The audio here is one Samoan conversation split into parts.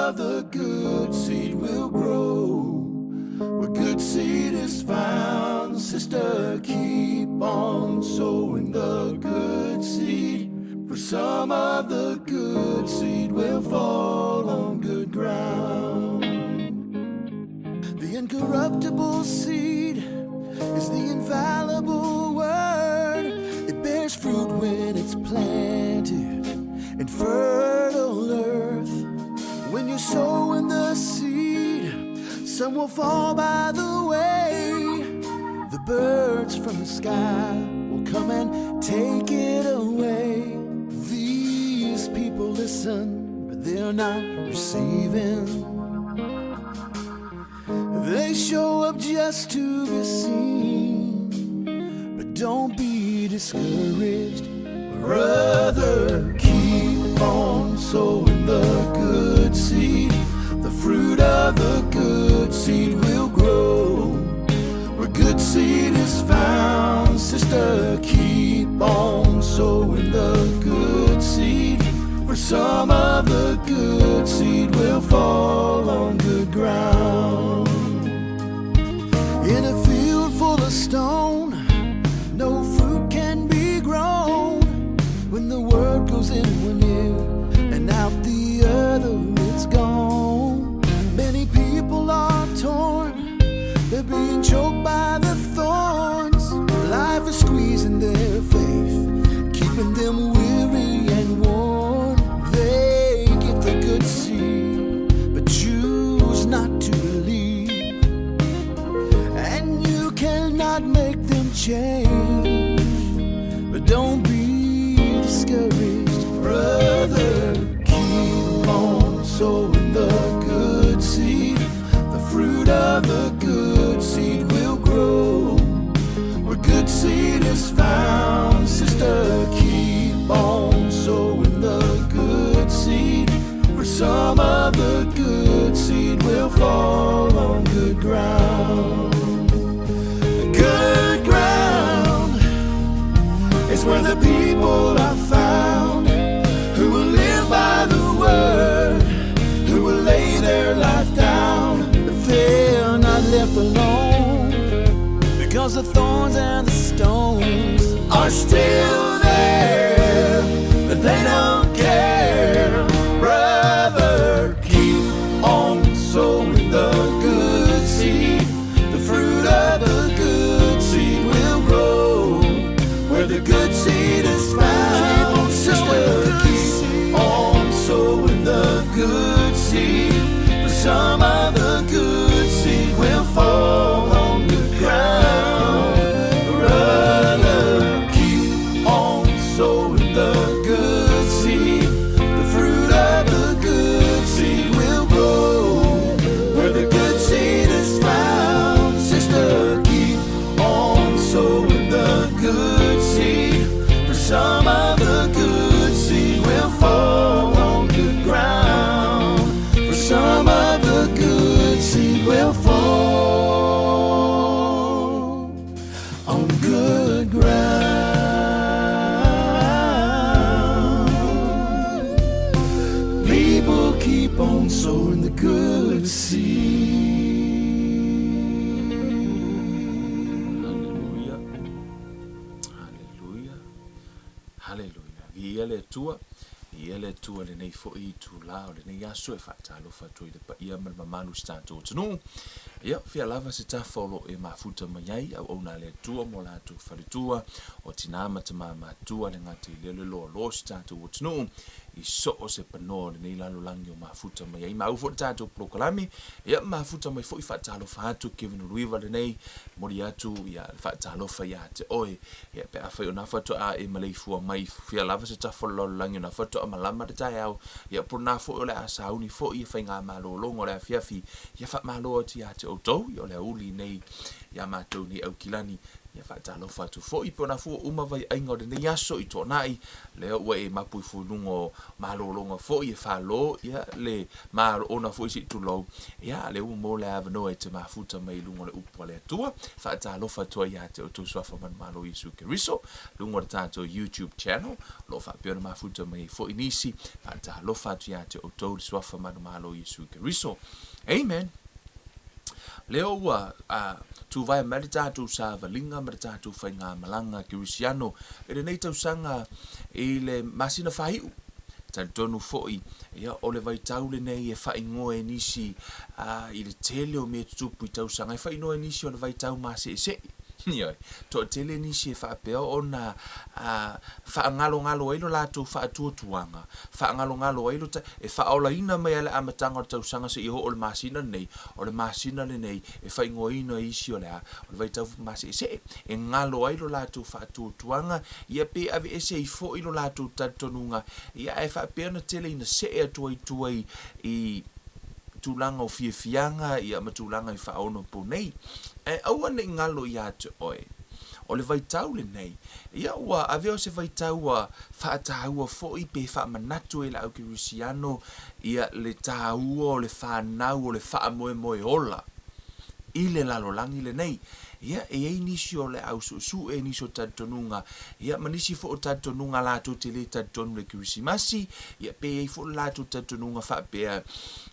of the good seed will grow. Where good seed is found, sister, keep on sowing the good seed. For some of the good seed will fall on good ground. The incorruptible seed is the infallible word. It bears fruit when it's planted in fertile earth. When you're sowing the seed, some will fall by the way. The birds from the sky will come and take it away. These people listen, but they're not receiving. They show up just to be seen. But don't be discouraged, brother. Keep on sowing the good seed. The fruit of the good seed will grow. Where good seed is found, sister, keep on sowing the good seed. For some of the good seed will fall on good ground. In a field full of stone, no fruit can be grown. When the word goes in one ear and out the other, it's gone. Many people are torn, they're being choked by the thorns. Life is squeezing their faith, keeping them weary and worn. They get the good seed, but choose not to believe. And you cannot make them change. But don't be discouraged, brother. Keep on sowing the good seed. The fruit of the good seed will grow. Where good seed is found, sister, keep on sowing the good seed. For some of the good seed will fall on good ground. Good ground is where the people are found who will live by the word, who will lay their life down. But they're not left alone because the thorns and the stones are still there, but they don't care. Brother, keep on sowing the good seed. The fruit of the good seed will grow where the good seed is found. Sister, keep on sowing the good seed. For some of the good seed will fall on good ground. Brother, keep on sowing the good seed. The fruit of the good seed will grow where the good seed is found. Sister, keep on sowing the good seed. For some of the good seed will fall on good ground. For some of the good seed will fall on good ground. People keep on sowing the good seed. Haleluia, haleluia, haleluia. Viia le Atua, viia le Atua i lenei foi itulā o lenei aso e faatalofa atu ai i le paia ma le mamalu o si tatou atunuu. Ia, fia lava se tafa o lo o e mafuta mai ai, auauna a le Atua ma o latou faletua, o tinā ma tamā matutua, le gata i lea o le loaloa o si tatou atunuu i so o se panoa o lenei lalolagi o mafuta mai ai. Maua foi le tatou polokalame, ia mafuta mai foi faatalofa atu Kevin Uluiva lenei, momoli atu ia le faatalofa ia te oe. Ia pe afai o na faatoa e maleifua mai fia lava se tafa o le lalolagi o na faatoa malama le taeao, ia po na foi o le a sauni foi ia faigamalologa o le afiafi, ia faamalo atu ia te outou, ia o le aoauli nei ia matou nei Aukilani. Ia faatalofa atu foi pe ona fua uma vaiaiga o lenei aso i Toonai, lea ua e mapu ifo i luga o malologa foi e falo, ia le maloona foi se i tulou, ia lea ua maua le avanoa e te mafuta mai i luga o le upu a le Atua. Faatalofa atu ai ia te outou Suafa Manumalo Iesu Keriso, luga o le tatou YouTube channel, o lo o faapea ona mafuta mai ai foi nisi. Faatalofa atu ia te outou le Suafa Manumalo Iesu Keriso. Amen. Lea ua tuvae mai le tatou savaliga ma le tatou faigamalaga kerisiano i lenei tausaga i le masina faaiu. Talitonu foi, ia, o le vaitau lenei e faaigoa e nisi i le tele o mea tutupu i tausaga, e faaigoa e nisi o le vaitau maseesee. Ioe, toatele nisi e faapea ona faagalogalo ai lo latou faatuatuaga, faagalogalo ai lo ta, e faaolaina mai lava i le amataga o le tausaga seia oo i le masina lenei, o le masina lenei e faaigoaina e isi o le a? O le vaitau maseesee, e galo ai lo latou faatuatuaga, ia pe aveese ai foi lo latou talitonuga, ia ae faapea ona tele ina see atu ai i tua i tulaga o fiafiaga ia ma tulaga i faaonopo nei. Ae aua ne i galo ia te oe, o le vaitau lenei, ia ua avea o se vaitau ua faataua foi pe faamanatu e le au kerisiano ia le taua o le fanau o le faamoemoe ola i le lalolagi lenei. Ia, e i ai nisi o le au suesue, nisi o talitonuga, ia ma nisi foi o talitonuga latou te le talitonu i le Kerisimasi, ia pe i ai foi le latou talitonuga faapea,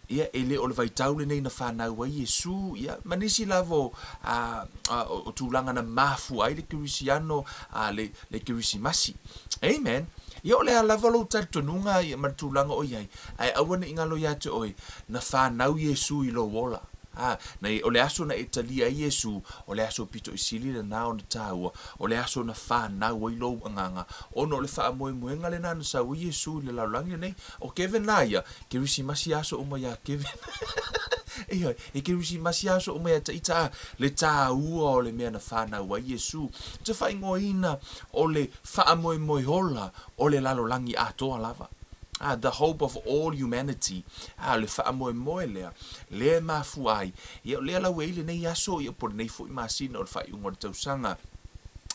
ia e le o le vaitau lenei na fanau ai Iesu, ia ma nisi lava o, a, a, o tulaga na mafua ai le Kerisiano, a, le, le Kerisimasi. Amen. Ia o le a lava lou talitonuga ia ma le tulaga o i ai, ae aua ne i galo ia te oe, na fanau Iesu i lou ola. A, na, o le aso na e talia ai Iesu, o le aso pito i sili lena ona taua, o le aso na fanau ai lou agaga, ona o le faamoemoega lena na sau ai Iesu i le lalolagi lenei. O Kevin la ia, Kerisimasi aso uma iā Kevin. Ioe, e Kerisimasi aso uma iā Taita, a, le taua o le mea na fanau ai Iesu. Ou te faaigoaina o le faamoemoe ola o le lalolagi atoa lava. A, the hope of all humanity. A, o le faamoemoe lea, lea e mafua ai. Ia, o lea la ua i ai lenei aso, ia po o lenei foi masina o le faaiuga o le tausaga,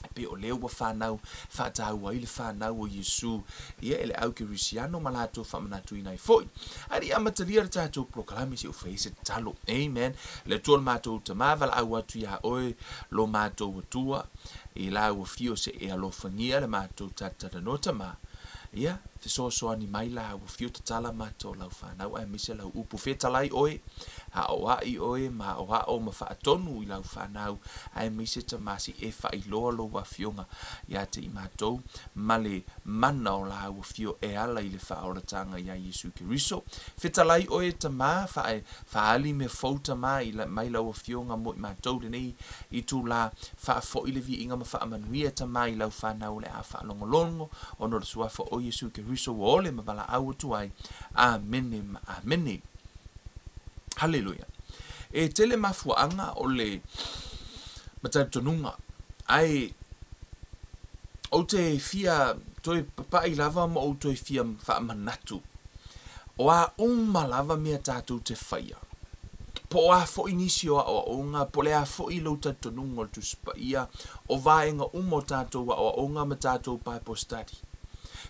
e pei o lea ua fanau faataua ai le fanau o Iesu, ia e le au kerisiano ma latou faamanatuina ai foi. Ae le i amatalia le tatou polokalame se i ou fai ai se tatalo. Amen. Le Atua o le matou Tama, valaau atu iā Oe lo matou Atua, i Lau Afio se e alofagia le matou talatalanoa Tama, ia fesoasoani mai Lau Afio tatala matou Lau fanau aemaise Lau upu fetalai Oe, aoai Oe ma aoao ma faatonu i Lau fanau aemaise Tama se i e faailoa Lou Afioga ia te i matou ma le mana o Lau Afio e ala i le faaolataga iā Iesu Keriso. Fetalai Oe Tama, faae, faaali mea fou Tama i mai Lau Afioga mo i matou lenei itulā, faafoi le viiga ma faamanuia Tama i Lau fanau o le a faalogologo ona o le Suafa o Iesu Keriso ua ole ma valaau atu ai. Amene ma Amene. Haleluia. E tele mafuaaga o le matalitonuga, ae ou te fia toe papai lava ma ou toe fia faamanatu, o a uma lava mea tatou te faia, po o a foi nisi o aoaoga, po o le a foi lou talitonuga o le Tusi Paia, o vaega uma o tatou aoaoga ma tatou Bible study,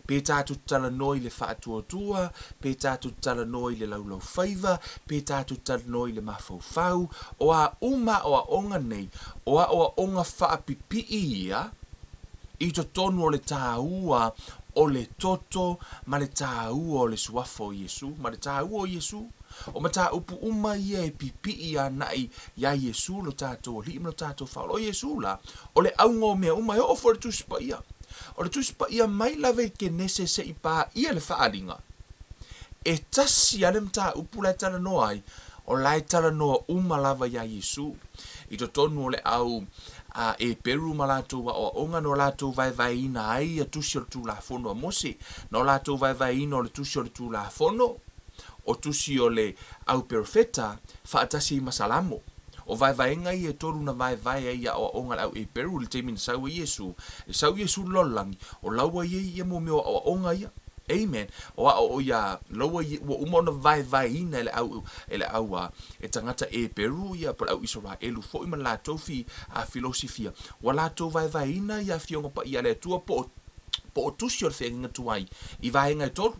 pe tatou te talanoa i le faatuatua, pe tatou te talanoa i le laulaufaiva, pe tatou te talanoa i le mafaufau, o a uma aoaoga nei, o aoaoga faapipii ia i totonu o le taua o le toto ma le taua o le Suafa o Iesu, ma le taua o Iesu. O mataupu uma ia e pipii anaʻi iā Iesu lo tatou Alii ma lo tatou Faaola. O Iesu la, o le auga o mea uma, e oo foi i le Tusi Paia. O le Tusi Paia mai lava i Kenese seʻi paia le Faaaliga, e tasi lava le mataupu la e talanoa ai, o la e talanoa uma lava iā Iesu. I totonu o le au a Eperu ma latou aoaoga na o latou vaevaeina ai ia tusi o le Tulafono a Mose, na o latou vaevaeina o le tusi o le Tulafono, o tusi o le au perofeta, faatasi ai ma Salamo. O vaevaega ia e tolu na vaevae ai aoaoga a le au Eperu i le taimi na sau ai Iesu. E sau Iesu i le lalolagi, o la ua i ai ia mo mea o aoaoga ia. Amen. O a o ia laua ua uma ona vaevaeina e le au e le au a e tagata Eperu ia po o le au Isaraelu foi ma latou fi a filosifia. Ua latou vaevaeina ia Afioga Paia a le Atua po o po o tusi o le feagaiga tuai i vaega e tolu.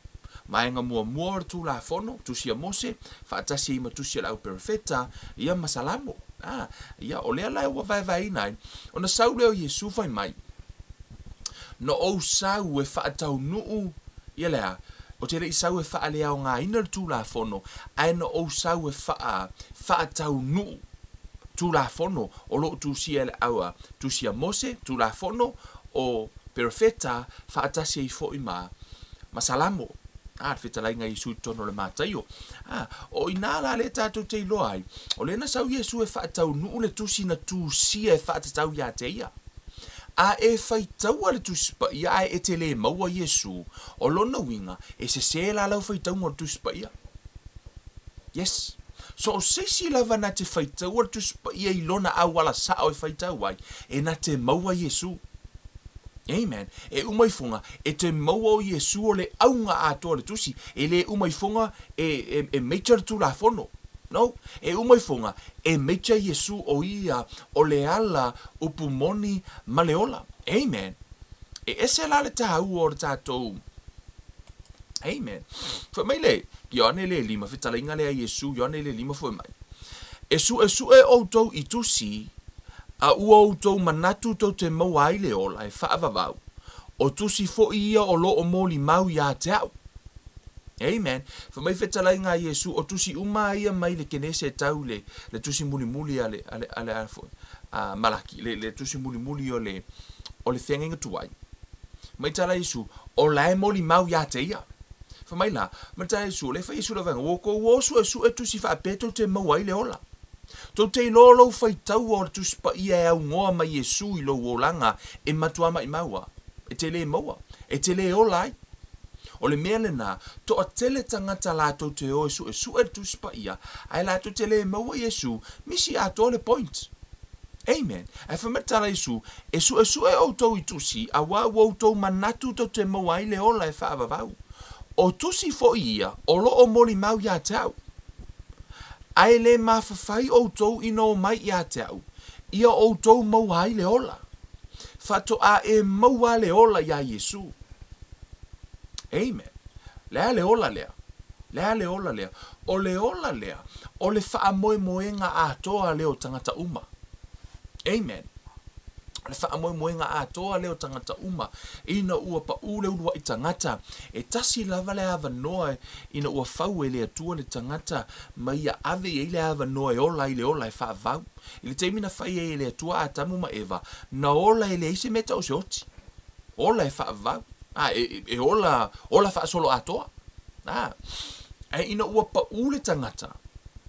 Vaega muamua o le Tulafono, tusi a Mose, faatasi ai ma tusi a le au perofeta, ia ma Salamo. A, ia, o lea la ua vaevaeina ai, ona sau lea o Iesu fai mai, Na ou sau e faataunuu ia le a? Ou te le i sau e faaleaogaina le Tulafono, ae na ou sau e faa, faataunuu Tulafono o lo o tusia e le au a, tusi a Mose, Tulafono o Perofeta, faatasi ai foi ma, ma Salamo. A, le fetalaiga a Iesu i totonu o le Mataio. A, o i nā la lea tatou te iloa ai, o lea na sau Iesu e faataunuu le tusi na tusia e faatatau ia te ia. A e faitaua le Tusi Paia ae e te lē maua Iesu, o lona uiga, e sesē la lau faitauga o le Tusi Paia. Yes. So o se isi lava na te faitaua le Tusi Paia i lona auala sa'o e faitau ai, e na te maua Iesu. Amen. E uma ifoga, e te maua o Iesu o le auga atoa o le Tusi. E lē uma ifoga e, e, e major le Tulafono. No. E uma ifoga, e major Iesu o ia o le ala upu moni ma le ola. Amen. E ese la le tāua o le tātou. Amen. Fai mai le Ioane le lima, fetalaiga lea Iesu, Ioane le lima fai mai. E suʻesuʻe ʻoutou i tusi, a ua outou manatu tou te maua ai le ola e faavavau, o tusi foi ia o lo o molimau iā te a'u. Amen. Fai mai fetalaiga a Iesu, o tusi uma a ia mai le Kenese e tau le, le tusi mulimuli a le, a le, a le, a foi, a Malaki, le, le tusi mulimuli o le, o le feagaiga tuai. Mai tala Iesu, o la e molimau iā te ia. Fai mai la, mai tala Iesu, o le fai Iesu le vaega, ua kou o suesue tusi faapea tou te maua ai le ola. Tou te iloa lou faitaua o le Tusi Paia e augoa mai Iesu i lou olaga e matua maʻimau a, e te lē maua, e te lē ola ai. O le mea lenā, toatele tagata latou te o e suʻesuʻe le Tusi Paia, ae latou te lē maua Iesu, misi atoa le point. Amen. Ae fai mai le tala a Iesu, E suʻesuʻe ʻoutou i tusi, auā ua outou manatu tou te maua ai le ola e faavavau. O tusi foi ia o lo o molimau iā te a'u. Ae lē mafafai ʻoutou ina omai iā te a'u, ia ʻoutou maua ai le ola. Faatoa e maua le ola iā Iesu. Amen. Le a le ola lea? Le a le ola lea? O le ola lea, o le faamoemoega atoa lea o tagata uma. Amen. O le faamoemoega atoa lea o tagata uma, ina ua paʻū le uluaʻi tagata, e tasi lava le avanoa ina ua fau e le Atua le tagata ma ia ave i ai le avanoa e ola ai le ola e faavau. I le taimi na fai ai e le Atua Atamu ma Eva, na ola e leai se mea tau o se oti. Ola e faavau. A, e, e ola, ola faasoloatoa. A, ae ina ua paʻū le tagata,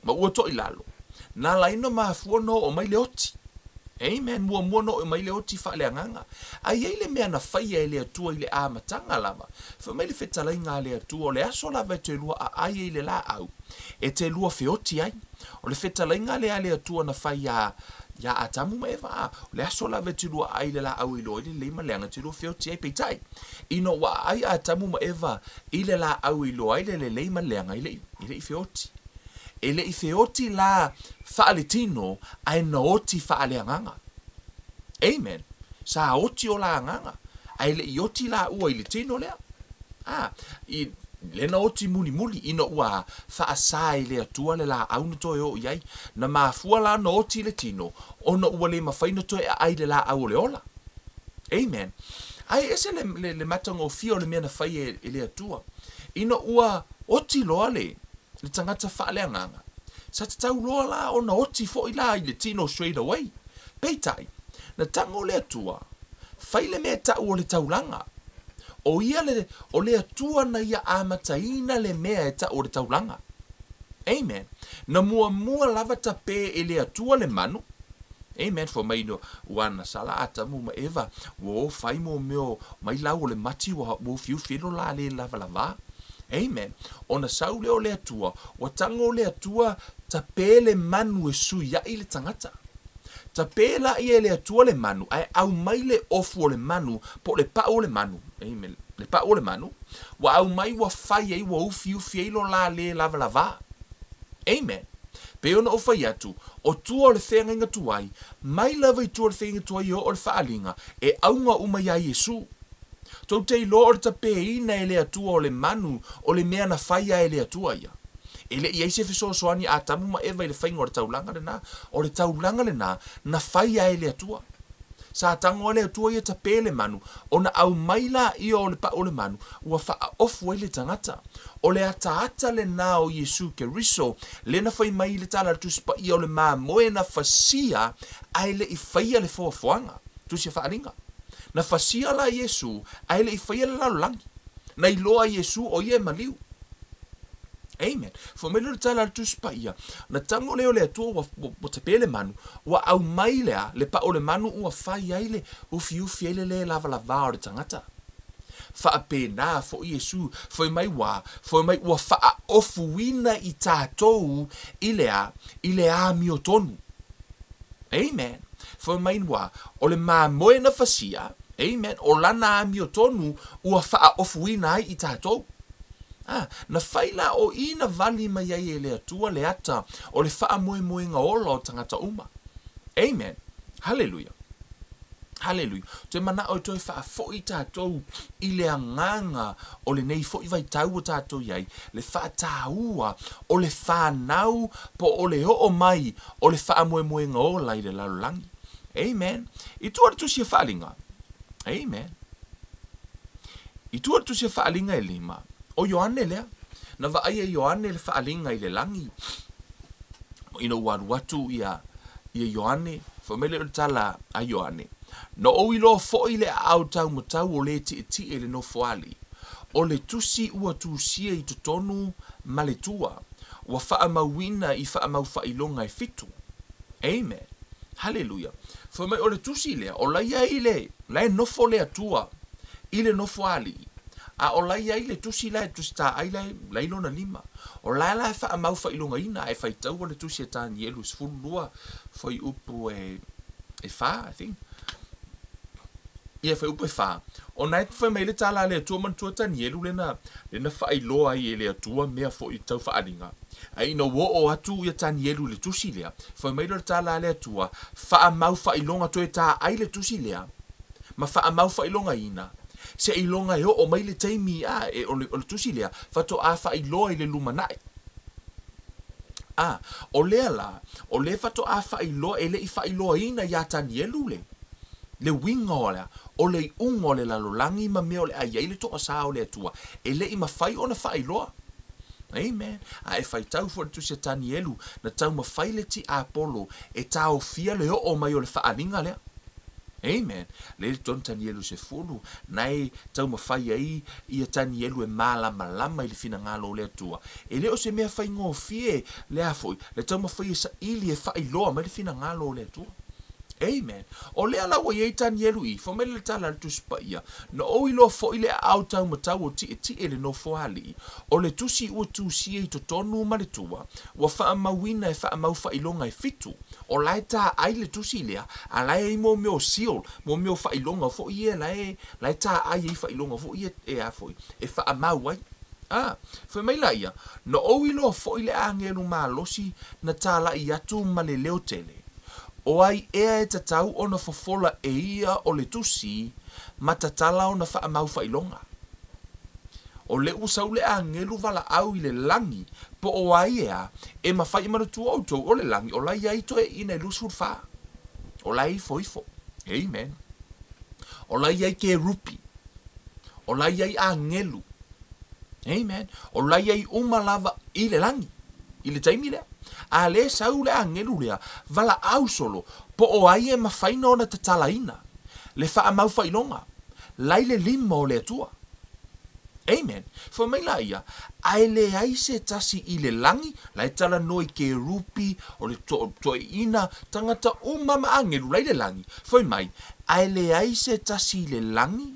ma ua toʻi lalo, na laina mafua na oo mai le oti. Amen. Muamua na oo mai le oti faaleagaga. A i ai le mea na faia e le Atua i le amataga lava, fai mai le fetalaiga a le Atua, o le aso lava e te lua aai ai i le laau, e te lua feoti ai. O le fetalaiga lea a le Atua na fai iā, iā Atamu ma Eva, a, o le aso lava e te lua aai i le laau e iloa ai le lelei ma le leaga, e te lua feoti ai. Peitai, ina ua aai Atamu ma Eva i le laau e iloa ai le lelei ma le leaga, e le i, e le i feoti. E le i feoti la faaletino ae na oti faaleagaga. Amen. Sa oti o la agaga, ae le i oti laua i le tino lea. A, i, lea na oti mulimuli ina ua faasā e le Atua le laau na toe oo i ai. Na mafua la ona oti le tino, ona ua le mafai ona toe aai le laau o le ola. Amen. Ae ese le, le, le matagofie o le mea na fai e, e le Atua. Ina ua oti loa le, le tagata faaleagaga, sa tatau loa la ona oti foi la i le tino straight away. Peitai, na tago le Atua, fai le mea tau o le taulaga. O ia le, o le Atua na ia amataina le mea e tau o le taulaga. Amen. Na muamua lava tapē e le Atua le manu. Amen. Fai mai no, ua na sala Atamu ma Eva, ua o fai mo mea o mai lau o le mati ua, ua ufiufi ai lo la le lava lavā. Amen. Ona sau lea o le Atua, ua tago le Atua tapē le manu e suiaʻi le tagata. Tapē la ia e le Atua le manu, ae aumai le ofu o le manu, po o le paʻu o le manu. Amen. le pau o le manu, ua aumai ua fai ai ua ufiufi ai lo la lē lavalavā. Amen. Pei ona ou fai atu, o tua o le feagaiga tuai, mai lava i tua o le feagaiga tuai e oo le faaaliga, e auga uma iā Iesu. Tou te iloa o le tapeina e le Atua o le manu o le mea na faia e le Atua ia. E le i ai se fesoasoani a Atamu ma Eva i le faiga o le taulaga lena, o le taulaga lena na faia e le Atua. Sa tago a le Atua ia tape le manu, ona aumai laia o le pau o le manu, ua faaofu ai le tagata. O le ataata lena o Iesu Keriso, lea na fai mai i le Tala a le Tusi Paia o le mamoe na fasia ae le i faia le foafoaga. Tusi a Faaaliga. Na fasia la Iesu ae le i faia le lalolagi. Na iloa e Iesu o ia e maliu. Amen. Fai mai lea o le tala a le Tusi Paia, na tago lea o le Atua ua, ua, ua tape le manu, ua aumai lea le pau o le manu ua fai ai le ufiufi ai le lē lavalavā o le tagata. Faapena foi Iesu, fai mai ua, fai mai ua faaofuina i tatou i le a, i le amiotonu. Amen. Fai mai ua, o le mamoe na fasia, amen, o lana amiotonu ua faaofuina ai i tatou. A, na fai la o i na wali mai ai e le Atua le ata o le faamoemoega ola o tagata uma. Amen. Haleluia. Haleluia. Toe manao e toe faafoi tatou i le agaga o lenei foi vaitau ua tatou i ai, le faataua o le fanau po o le oo mai o le faamoemoega ola i le lalolagi. Amen. I tua o le Tusi a Faaaliga. Amen. I tua o le Tusi a Faaaliga e lima, o Ioane lea. Na vaai e Ioane le faaaliga i le lagi. Ina ua alu atu ia, ia Ioane, fai mai lea o le tala a Ioane, Na ou iloa foi le aao taumatau o le tietie i le nofoalii, o le tusi ua tusia i totonu ma le tua, ua faamauina i faamaufaailoga e fitu. Amen. Haleluia. Fai mai o le tusi lea, o la ia i le, la e nofo le Atua i le nofoalii, a o la ia i le tusi la e tusi taai la e, la i lona lima. O la la e faamau faailogaina, a e faitaua le tusi a Tanielu 12 fuaiupu e, e fa, I think. Ia, fuaiupu e fa. Ona e fai mai le tala a le Atua manatua Tanielu le na, le na faailoa ai e le Atua mea foi tau faaaliga. A ina ua oo atu ia Tanielu i le tusi lea, fai mai lea o le tala a le Atua, faamau faailoga toe taai le tusi lea, ma faamau faailogaina, seiloga e oo mai le taimi a, e, o le, o le tusi lea, faatoa faailoa i le lumanai. A, o lea la, o lea faatoa faailoa, e le i faailoaina iā Tanielu le, le uiga o le, o le iuga o le lalolagi ma mea o le a i ai le toasā o le Atua, e le i mafai ona faailoa. Amen. A e faitau foi i le tusi a Tanielu, na taumafai le tiapolo e taofia le oo mai o le faaaliga lea. Amen. Lea i totonu Tanielu 10, na e taumafai ai ia Tanielu e malamalama i le finagalo o le Atua. E le o se mea faigofie lea foi, le taumafai e saili e faailoa mai le finagalo o le Atua. Amen. O lea la ua i ai Tanielu i, fai mai le tala a le Tusi Paia, Na ou iloa foi le aao taumatau o tietie le nofoalii, o le tusi ua tusia i totonu ma le tua, ua faamauina e faamau faailoga e fitu. O la e taai le tusi lea, a la e ai mo mea o seal, mo mea o faailoga foi ia la e, la e taai ai faailoga foi ia e a foi, e faamau ai. A, fai mai la ia, Na ou iloa foi le agelu malosi na talai atu ma le leo tele, O ai ea e tatau ona fofola e ia o le tusi ma tatala ona faamau faailoga? O le ua sau le agelu valaau i le lagi, po o ai ea e mafai e manatua outou o le lagi o la i ai toeaiina e 24. O la e ifoifo. Amen. O la i ai kerupi. O la i ai agelu. Amen. O la i ai uma lava i le lagi. I le taimi lea, a lē sau le agelu lea, valaau solo, po o ai e mafaina ona tatalaina le faamau faailoga, la i le lima o le Atua. Amen. Fai mai la ia, a e leai se tasi i le lagi, la e talanoa i kerupi, o le to, toeaina, tagata uma ma agelu la i le lagi, fai mai, a e leai se tasi i le lagi,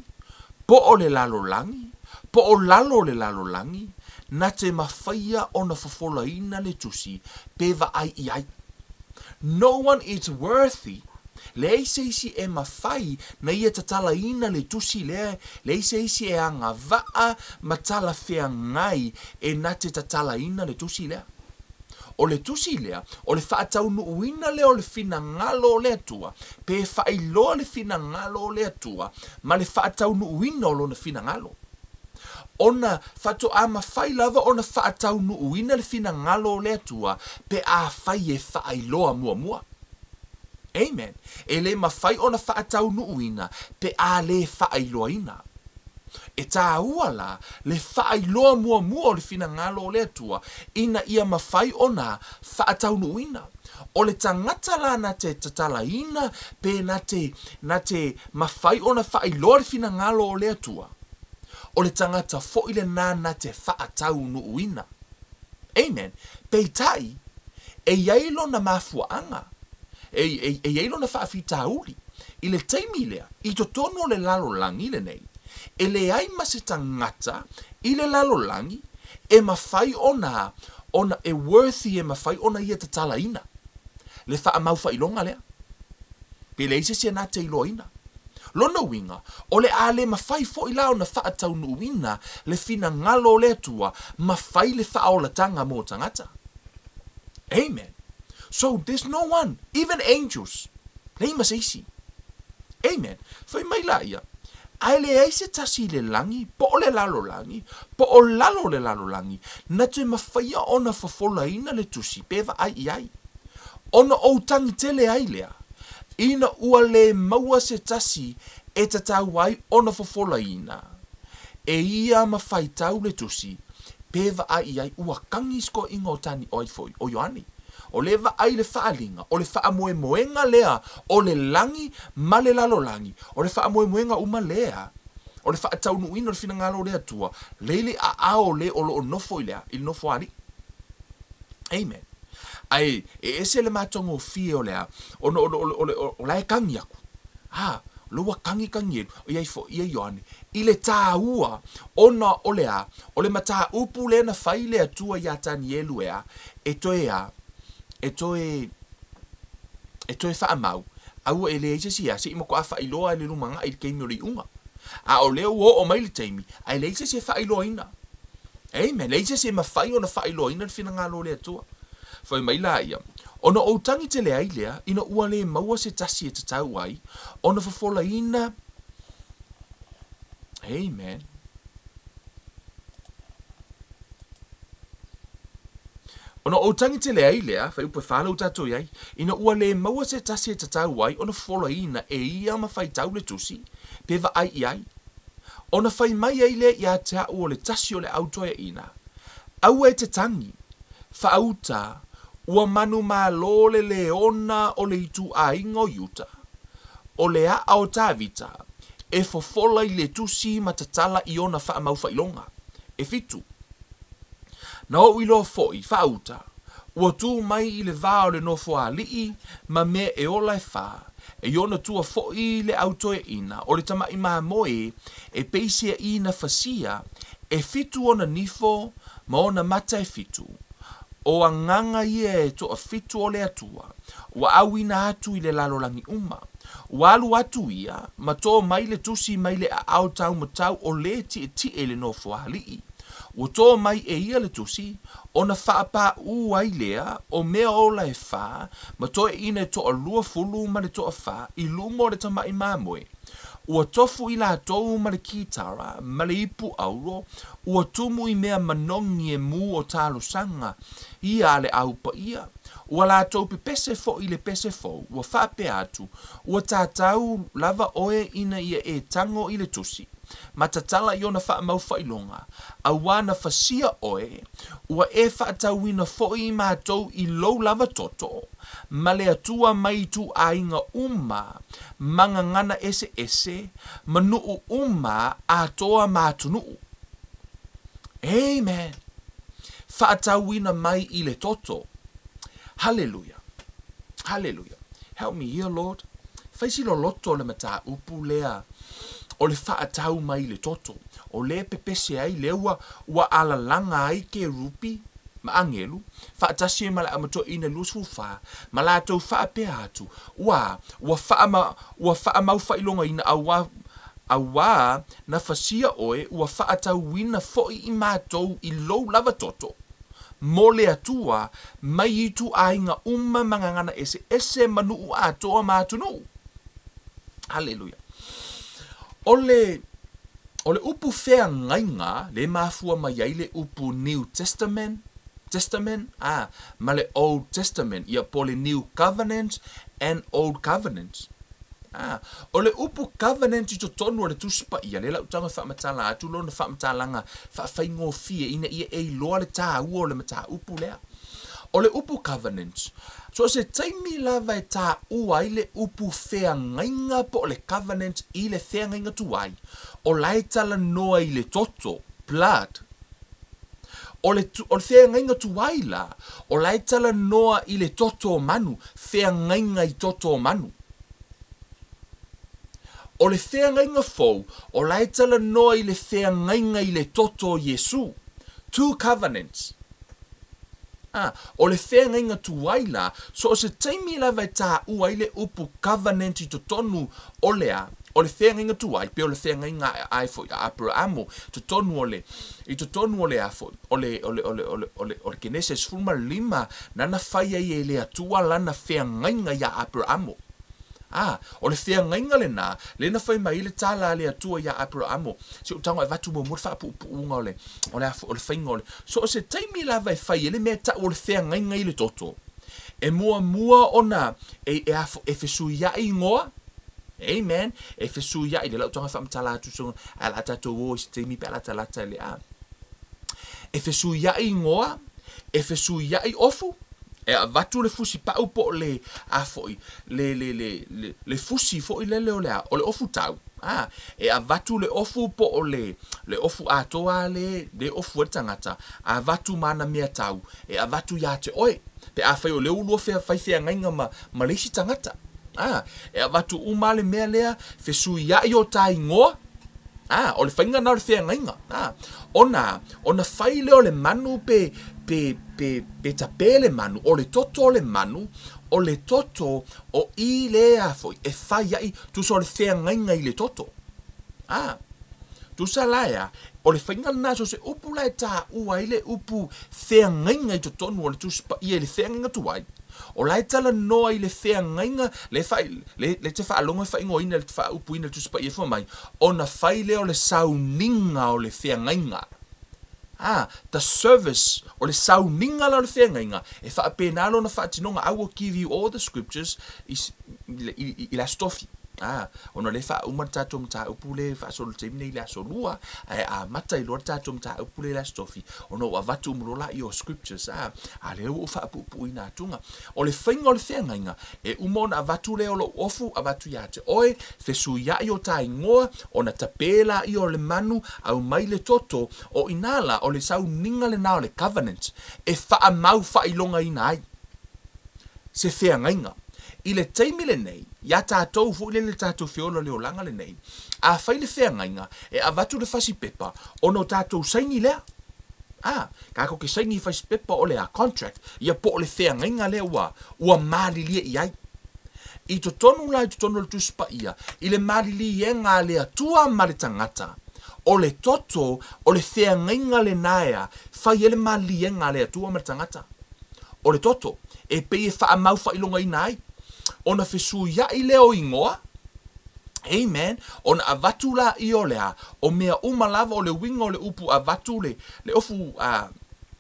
po o le lalolagi, po o lalo o le lalolagi, na te mafaia ona fofolaina le tusi pe vaai i ai. No one is worthy. Leai se isi e mafai na ia tatalaina le tusi lea, leai se isi e agavaa ma talafeagai e na te tatalaina le tusi lea. O le tusi lea, o le faataunuuina lea o le finagalo o le Atua, pe faailoa le finagalo o le Atua ma le faataunuuina o Lona finagalo. Ona faatoa mafai lava ona faataunuuina le finagalo o le Atua pe afai e faailoa muamua. Amen. E le mafai ona faataunuuina pe a le faailoaina. E tāua la le faailoa muamua o le finagalo o le Atua ina ia mafai ona faataunuuina. O le tagata la na te tatalaina pe na te, na te mafai ona faailoa le finagalo o le Atua, o le tagata foi lenā na te faataunuuina. Amen. Peitai, e i ai lona mafuaaga, e, e, e i ai lona faafitauli. I le taimi lea, i totonu o le lalolagi lenei, e leai ma se tagata i le lalolagi e mafai ona, ona e worthy e mafai ona ia tatalaina le faamaufaailoga lea. Pe leai se isi e na te iloaina. Lona uiga, o le a le mafai foi la ona faataunuuina le finagalo o le Atua ma fai le faaolataga mo tagata. Amen. So, there's no one, even angels, leai ma se isi. Amen. Fai mai laia, Ae leai se tasi i le lagi, po o le lalolagi, po o lalo o le lalolagi, na toe mafaia ona fofolaina le tusi pe vaai i ai. Ona ou tagi tele ai lea, ina ua le maua se tasi e tatau ai ona fofolaina e ia ma faitau le tusi, pe vaai i ai, ua kagi se toeaiga o Tani, o ai foi, o Ioane. O le vaai le faaaliga, o le faamoemoega lea o le lagi ma le lalolagi, o le faamoemoega uma lea, o le faataunuuina o le finagalo o le Atua, lei le aao o le o lo o nofo i le a, i le nofoalii. Amen. Ae e ese le matagofie o le a, ona o, o, o, o, o la e kagi aku. A, o lea ua kagi Kanielu, ʻo ia foi ia Ioane, i le tāua, ona o le a, o le mataupu lea na fai le Atua iā Tanielu e a, e toe a, e toe, e toe faamau, aua e leai se isi a, se i matuā faailoa e le lumanai i le taimi o le iuga. A o lea ua oo mai le taimi, ae leai se isi e faailoaina. Amen. Leai se isi e mafai ona faailoaina le finagalo o le Atua. Fai mai laia, Ona ou tagi tele ai lea, ina ua le maua se tasi e tatau ai ona fofolaina. Amen. Ona ou tagi tele ai lea, fuaiupu e 4 lea ua tatou i ai, ina ua le maua se tasi e tatau ai ona fofolaina e ia ma faitau le tusi, pe vaai i ai. Ona fai mai ai lea ia te a'u o le tasi o le au toeaina, Aua e te tagi, faauta, ua manumalo le leona o le ituaiga o Iuta, o le a'a o Tavita, e fofola i le tusi ma tatala i ona faamaufaailoga. E fitu. Na ou iloa foi, faauta, ua tū mai i le vā o le nofoalii ma mea e ola e fā, e i ona tua foi le au toeaina, o le tamaʻi mamoe e peisia i na fasia, e fitu ona nifo ma ona mata e fitu. O agaga ia e toafitu o le Atua, ua auina atu i le lalolagi uma. Ua alu atu ia, ma tō mai le tusi mai le aao taumatau o le tietie i le nofoalii. Ua tō mai e ia le tusi, ona faapāʻū ai lea o mea ola e fā ma toeaina e toa-20 ma le toa-4 i luma o le tamaʻi mamoe. Ua tofu i latou ma le kītara ma le ipu auro, ua tumu i mea manogi e mū o talosaga ia a le au paia. Ua latou pepese foi i le pese fou, ua faapea atu, Ua tatau lava oe ina ia e tago i le tusi, ma tatala i ona faamaufaailoga, auā na fasia oe, ua e faatauina foi i matou i lou lava toto, ma le Atua mai ituaiga uma, ma gagana eseese, ma nuu uma atoa ma atunuu. Amen! Faatauina mai i le toto. Haleluia! Haleluia! Help me here, Lord. Fai si loloto o le mataupu lea o le faatau mai i le toto. O lea e pepese ai, lea ua, ua alalaga ai kerupi. ma agelu, faatasi ai ma le Auma Toeaina 24, ma latou faapea atu, Ua, ua faama, ua faamaufailogaina auā, auā na fasia oe, ua faatauina foi i matou i lou lava toto, mo le Atua, mai ituaiga uma ma gagana eseese ma nuu atoa ma atunuu. Haleluia. O le, o le upu feagaiga le mafua mai ai le upu New Testament, Testament, a, ma le Old Testament, ia po o le New Covenant and Old Covenant. A, o le upu covenant i totonu o le Tusi Paia, lea la ou tago e faamatala atu lona faamatalaga faafaigofie ina ia e iloa le taua o le mataupu lea. O le upu covenant, so o se taimi lava e taua ai le upu feagaiga po o le covenant i le feagaiga tuai, o la e talanoa i le toto, blood. O le, o le feagaiga tuai la, o la e talanoa i le toto o manu, feagaiga i toto o manu. O le feagaiga fou, o la e talanoa i le feagaiga i le toto o Iesu. Two covenants. Ā, o le feagaiga tuai la, so o se taimi lava e taua ai le upu covenant i totonu o le a, o le feagaiga tuai, pei o le feagaiga a, foi a Aperamo, totonu o le, i totonu o le a foi, o le, o le, o le, o le, o le, o le Kenese 15, nana fai ai e le Atua lana feagaiga iā Aperamo. Ā, o le feagaiga lenā, lea na fai mai ai le tala a le Atua iā Aperamo, Se ou tago e avatu muamua le faapuupuuga o le, o le a foi, o le faiga o le, so o se taimi lava e fai ai le mea e tau o le feagaiga i le toto, e muamua ona e, e a foi, e fesuiai igoa, amen, e fesuiai, lea la ou tago e faamatala atu so, ae o le a tatou o i se taimi pe a latalata i le a. E fesuiai igoa, e fesuiai ofu, e avatu le fusi pau po o le a foi, le, le, le, le, le fusi foi lele o le a, o le ofu tau, a, e avatu le ofu po o le, le ofu atoa le, le ofu ai le tagata, avatu ma ana mea tau, e avatu iā te oe, pe afai o lea ua lua fea, fai feagaiga ma, ma le isi tagata. A, e avatu uma le mea lea, fesuiai o ta igoa, A, o le faiga lena o le feagaiga. A, ona, ona fai lea o le manu pe, pe, pe, pe tapē le manu, o le toto o le manu, o le toto o i lea foi e fai ai, tusa o le feagaiga i le toto. A, tusa la e a, o le faiga lena, so o se upu la e taua ai le upu feagaiga i totonu o le Tusi Paia i le feagaiga tuai, O la e talanoa i le feagaiga, le fai, le, le te faalogo e faaigoaina, le faaupuina le Tusi Paia fua mai, ona fai lea o le sauniga o le feagaiga. Ah, the service, o le sauniga la o le feagaiga, e faapena lona faatinoga, I will give you all the scriptures i, i, i, i le Aso Tofi. Ah, ona o lea e faauma le tatou mataupu lea e faasolo i le taimi nei i le Aso Lua, ae amata ai loa le tatou mataupu lea i le Aso Tofi, ona ua avatu uma loa laia o scriptures, a, a lea ua ou faapuupuuina atuga. O le faiga o le feagaiga, e uma ona avatu lea o lou ofu, avatu ia te oe, fesuiai o ta igoa, ona tapē laia o le manu, aumai le toto, o inā la, o le sauniga lenā o le covenant, e faamau faailogaina ai se feagaiga. I le taimi lenei, iā tatou foi lele tatou feola le olaga lenei, a fai le feagaiga, e avatu le fasi pepa, ona o tatou saini lea. A, tatou te saini i fasi pepa o le a, contract, ia po o le feagaiga lea ua, ua malilie i ai. I totonu la i totonu o le Tusi Paia, i le maliliega a le Atua ma le tagata, o le toto, o le feagaiga lenā e a, fai ai le maliliega a le Atua ma le tagata. O le toto, e pei e faamau faailogaina ai, ona fesuiai lea o igoa, amen, ona avatu laia o le a, o mea uma lava, o le uiga o le upu avatu le, le ofu, a,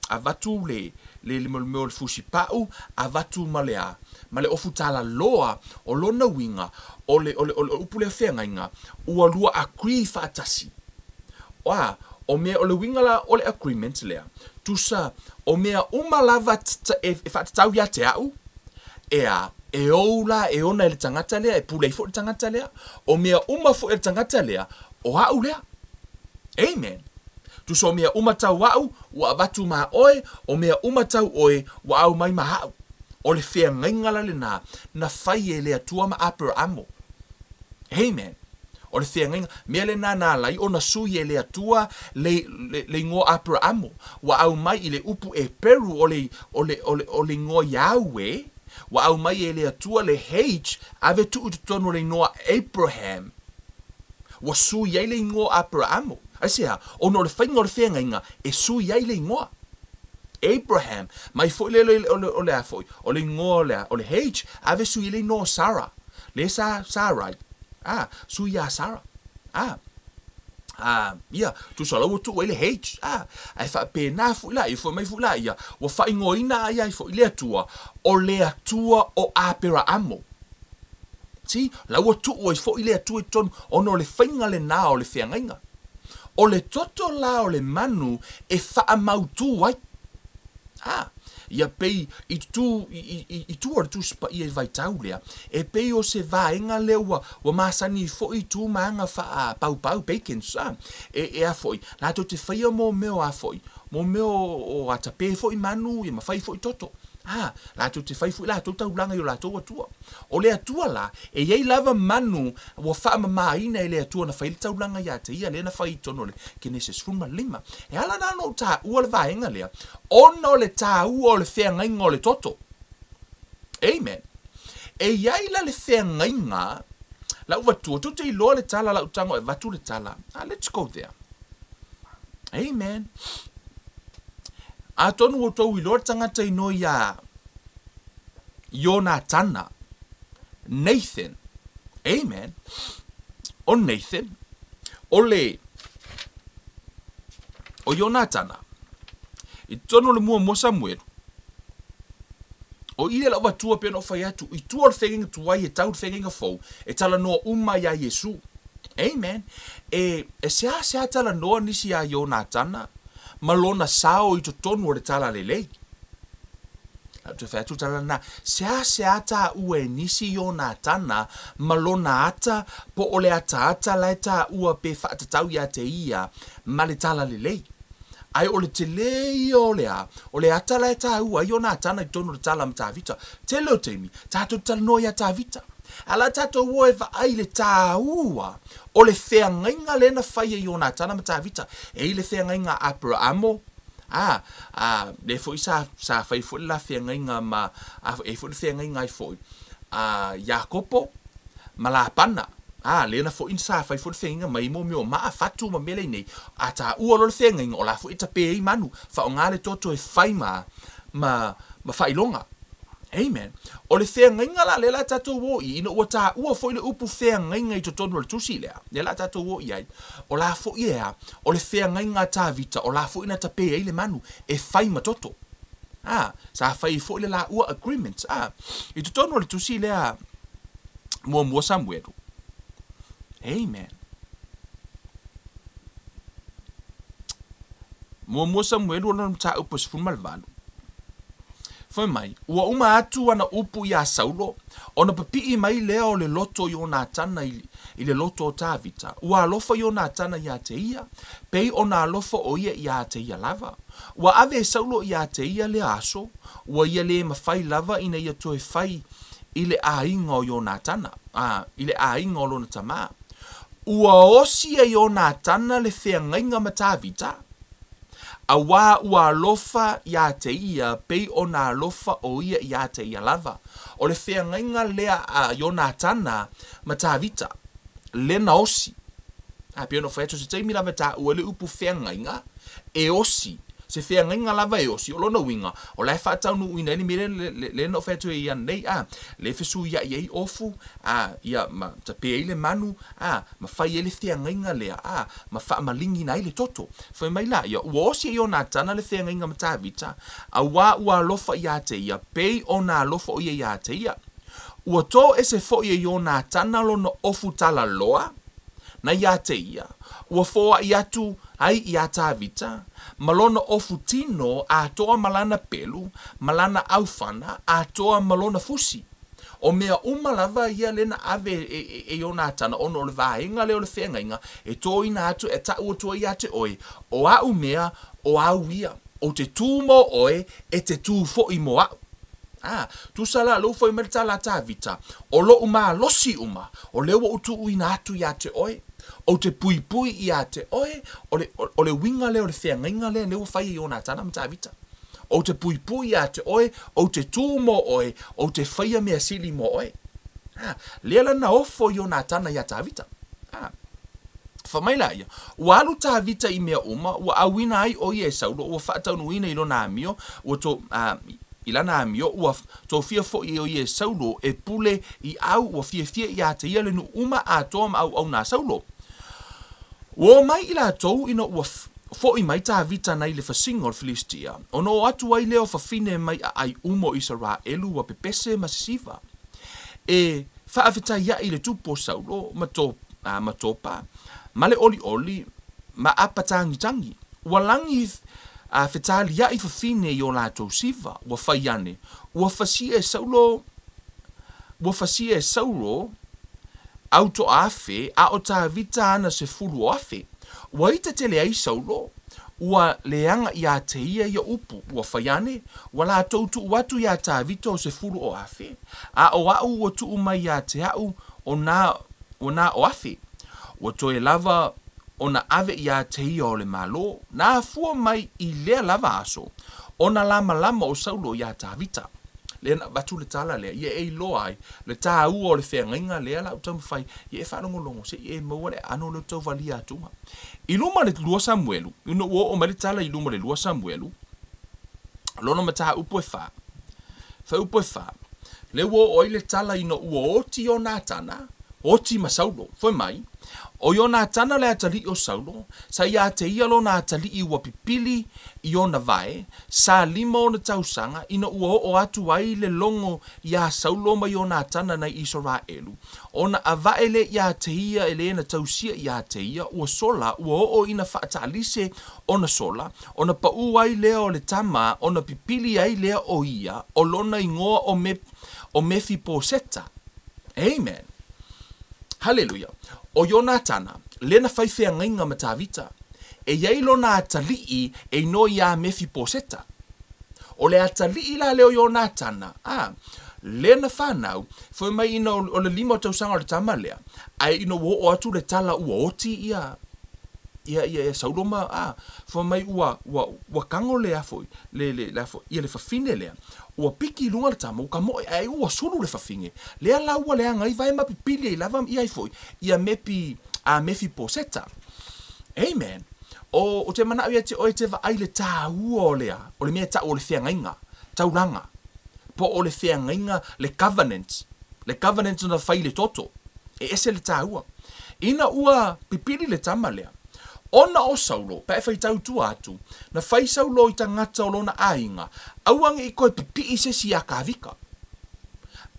avatu le, le, le mea o le fusipau, avatu ma le a, ma le ofu talaloa, o lona uiga, o le, o le, o le upu lea feagaiga, ua lua agree faatasi. A, o mea, o le uiga la o le agreement lea, tusa, o mea uma lava e faatatau ia te au, e a, e ou la e ona e le tagata lea, e pule ai foi le tagata lea, o mea uma foi a le tagata lea, o a'u lea. Amen. Tusa o mea uma tau a'u, ua avatu ma oe, o mea uma tau oe, ua aumai ma a'u. O le feagaiga la lenā, na fai e le Atua ma Aperamo. Amen. O le feagaiga, mea lena na ala ai ona sui e le Atua le, le, le igoa Aperaamo, ua aumai i le upu Eperu o le, o le, o le, o le igoa Iaue, ua aumai e le Atua le H, ave tuu i totonu o le igoa Abraham, ua sui ai le igoa Aperaamo. Aisea? Ona o le faiga o le feagaiga e sui ai le igoa. Abraham, mai foi le, o le, o le a foi, o le igoa o le a, o le H, ave sui ai le igoa o Sarah, le sa, Sarai, a, sui iā Sarah, a, a, ia, tusa la ua tuu ai le H, a, ae faapena foi la, ia foi mai foi la, ia, ua faaigoaina ai ai foi le Atua, o le Atua o Aperaamo. See, la ua tuu ai foi le Atua i totonu, ona o le faiga lena o le feagaiga. O le toto la o le manu e faamautū ai. A, ia pei i tū, i, i, i tua o le Tusi Paia i le vaitau lea, e pei o se vaega lea ua, ua masani foi i tū ma aga faapaupau, bacons, a, e, e a foi, latou te faia mō mea o a foi, mō mea o, o atapē foi manu, ia ma fai foi toto. Ā, latou te whai foi latou taulaga i o latou atua. O le Atua la, e i ai lava manu ua faamamāina e le Atua na fai le taulaga iā te ia lea na fai i totonu o le Kenese 15. E ala la ona ou tāua le vaega lea, ona o le tāua o le feagaiga o le toto. Amen. E i ai la le feagaiga, lau vatua, tou te iloa le tala, lau tago e avatu le tala. Ah, let's go there. Amen. Atonu ua outou iloa le tagata inoa iā Ionatana, Nathan. Amen. O Nathan, o le, o Ionatana, i totonu o le muamua Samuelu, o i le lau matua pei ona ou fai atu, i tua o le feagaiga tuai e tau le feagaiga fou, e talanoa uma iā Iesu. Amen. E, e seasea talanoa nisi iā Ionatana ma lona sao i totonu o le Talalelei. Lau toe fai atu le tala lena, seasea taua e nisi Ionatana ma lona ata po o le ataata la e taua pe faatatau iā te ia ma le Talalelei. Ae o le tele ia o le a, o le ata la e taua ai Ionatana i totonu o le tala ma Tavita. Tele o taimi, tatou te talanoa iā Tavita. A la tatou o e vaai i le taua o le feagaiga lea na fai e Ionatana ma Tavita. E i le feagaiga a Aperaamo, a, a, lea foi sa, sa fai foi le la feagaiga ma, a, e i foi le feagaiga ai foi a Iakopo ma Lapana. A, lea na foi sa fai foi le feagaiga mai mo mea o maa, fatu ma mea nei. A taua loa le feagaiga, o la foi e tape ai manu, faaaoga le toto e fai ma, ma, ma faailoga. Amen. O le feagaiga la lea la tatou o i, ina ua taua foi le upu feagaiga i totonu o le tusi lea, lea la tatou o i ai, o la foi e a, o le feagaiga a Tavita, o la foi na tape ai le manu, e fai ma toto. A, sa fai ai foi le laua agreement. A, i totonu o le tusi lea muamua Samuelu. Amen. Muamua Samuelu o lona mataupu e 18. Fai mai, ua uma atu ana upu iā Saulo, ona papiʻi mai lea o le loto o Ionatana i, i le loto o Tāvita. Ua alofa Ionatana iā te ia, pei ona alofa ʻo ia iā te ia lava. Ua ave e Saulo iā te ia lea aso, ua ia lē mafai lava ina ia toe fai i le ʻāiga o Ionatana, a, i le ʻāiga o lona tamā. Ua osi e Ionatana le feagaiga ma Tāvita, Auā ua alofa iā te ia pei ona alofa ʻo ia iā te ia lava. O le feagaiga lea a Ionatana ma Tāvita, le na osi. A pei ona ou fai atu, o se taimi lava e taua ai le upu feagaiga, e osi. Se feagaiga lava e osi, o lona uiga, o la e faataunuuina ai le mea lea, lea na ou fai atu ai ia nei, a, lea e fesuiaʻi ai ofu, a, ia, ma tape ai le manu, a, ma fai ai le feagaiga lea, a, ma faamaligina ai le toto. Fai mai la ia, ua osi e Ionatana le feagaiga ma Tavita, auā ua alofa iā te ia, pei ona alofa ʻo ia iā te ia. Ua tō ese foʻi e Ionatana lona ofu tala loa na iā te ia, ua foaʻi atu ai iā Tavita, ma lona ofu tino atoa ma lana pelu, ma lana ʻaufana atoa ma lona fusi. O mea uma lava ia lea na ave e Ionatana ona o le vaega lea o le feagaiga e tōina atu e taʻu atu ai iā te ʻoe, o aʻu mea, o āu ia. Ou te tū mō ʻoe, e te tū foʻi mō aʻu. Ā, tusa la lou fai mai le tala a Tavita, O loʻu malosi uma, o lea ua ou tuuina atu iā te oe, ou te puipui iā te oe, o le, o le uiga lea o le feagaiga lea, lea ua fai e Ionatana ma Tavita. Ou te puipui iā te oe, ou te tū mō oe, ou te whaia mea sili mō oe. Ā, lea la na ofo Ionatana iā Tavita. Ā, fai mai la ia, Ua alu Tavita i mea uma, ua ʻauina ai ʻo ia e Saulo, ua faataunuuina i lona amio, ua to, ā, i lana amio, ua tofia foʻi ʻo ia e Saulo e pule i ʻau, ua fiafia iā te ia le nuu uma atoa ma ʻauʻauna a Saulo. Ua o mai i latou ina ua foʻi mai Tavita nai le fasiga o le Filistia, ona o atu ai lea o fafine mai aʻai uma o Isaraelu ua pepese ma sisiva, e faafetaiaʻi i le tupu o Saulo ma to, ma Topa, ma le ʻoliʻoli, ma ʻApatagitagi. Ua lagi a fetaliaʻi fafine i o latou siva, ua fai ane, ua fasia e Saulo, ua fasia e Saulo au toʻaafe, a ʻo Tavita ana sefulu o afe. Ua ita tele ai Saulo, ua leaga iā te ia ia upu, ua fai ane, ua latou tuʻu atu iā Tavita o sefulu o afe, a ʻo aʻu ua tuʻu mai iā te aʻu o nā, o nā o afe. Ua toe lava ona ave iā te ia o le Malo, na afua mai i lea lava aso, ona lamalama o Saulo iā Tavita. Lea na avatu le tala lea, ia e iloa ai le tāua o le feagaiga lea la ou taumafai, ia e faalogologo se i e maua le aano o lea ou tauvalia atuga. I luma le lua Samuelu, ina ua oo mai le tala i luma le lua Samuelu, lona mataupu e fa, Fuaiupu e fa, lea ua oo ai le tala ina ua oti Ionatana, oti ma Saulo. Fai mai, ʻO Ionatana le atalii o Saulo, sa iā te ia lona atalii ua pipili i ona vae, sa lima ona tausaga, ina ua oo atu ai le logo iā Saulo ma Ionatana nai Isaraelu, ona avae lea iā te ia e lē na tausia iā te ia, ua sola, ua oo ina faatalise ona sola, ona paʻū ai lea o le tama, ona pipili ai lea o ia, ʻo lona igoa ʻo Me, ʻo Mefiposeta. Amen. Haleluia. ʻO Ionatana, lea na fai feagaiga ma Tavita, e i ai lona atalii e inoa iā Mefiposeta. ʻO le atalii la lea o Ionatana, a, lea na fanau, fai mai ina o le lima o tausaga o le tama lea, ae ina ua oo atu le tala ua oti ia, ia, ia, ia Saulo ma, a, fai mai ua, ua, ua kago le a foi, le, le, le a foi, ia le fafine lea, ua piki i luga le tama, ua kamoe, ae ua sulu le fafine, lea la ua leaga ai vae ma pipili ai lava ia ai foi, ia Mepi, a Mefiposeta. Amen. O, o te manaʻo ia te oe te vaai le tāua o le a, o le mea e taʻu o le feagaiga, taulaga, po o le feagaiga, le covenant, le covenant na fai i le toto, e ese le tāua. Ina ua pipili le tama lea, ona o Saulo, pe a e faitau tua atu, na fai Saulo i tagata o lona aiga, aua ne i koe pipii se isi iā Kavika.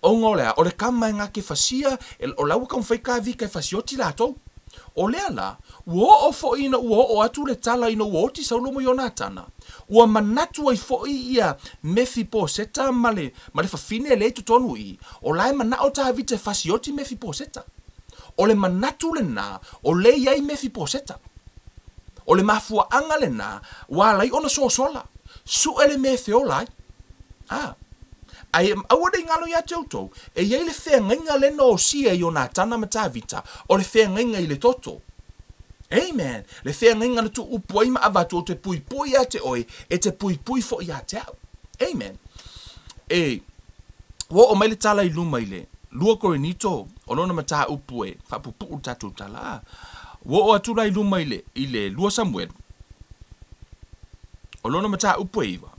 Ona o le a, o le kama e gake fasia, e, o la ua taumafai Kavika e fasioti latou. O lea la, ua oo foi ina ua oo atu le tala ina ua oti Saulo ma Ionatana, ua manatu ai foi ia Mefiposeta ma le, ma le fafine lea i totonu i i, o la e manaʻo Tavita e fasioti Mefiposeta. O le manatu lenā, o lea i ai Mefiposeta. O le mafuaaga lenā, ua ala ai ona sosola, suʻe le mea e feola ai. A. Ae aua ne i galo iā te outou, e i ai le feagaiga lea na osia e Ionatana ma Tavita, o le feagaiga i le toto. Amen! Le feagaiga na tuupu ai ma avatu o te puipui iā te oe, e te puipui foʻi iā te aʻu. Amen! E, ua oo mai le tala i luma i le lua Korinito, o lona mataupu e faapupuʻu le tatou tala, a ua oo atu la i luma i le, i le lua Samuelu, o lona mataupu e iwa.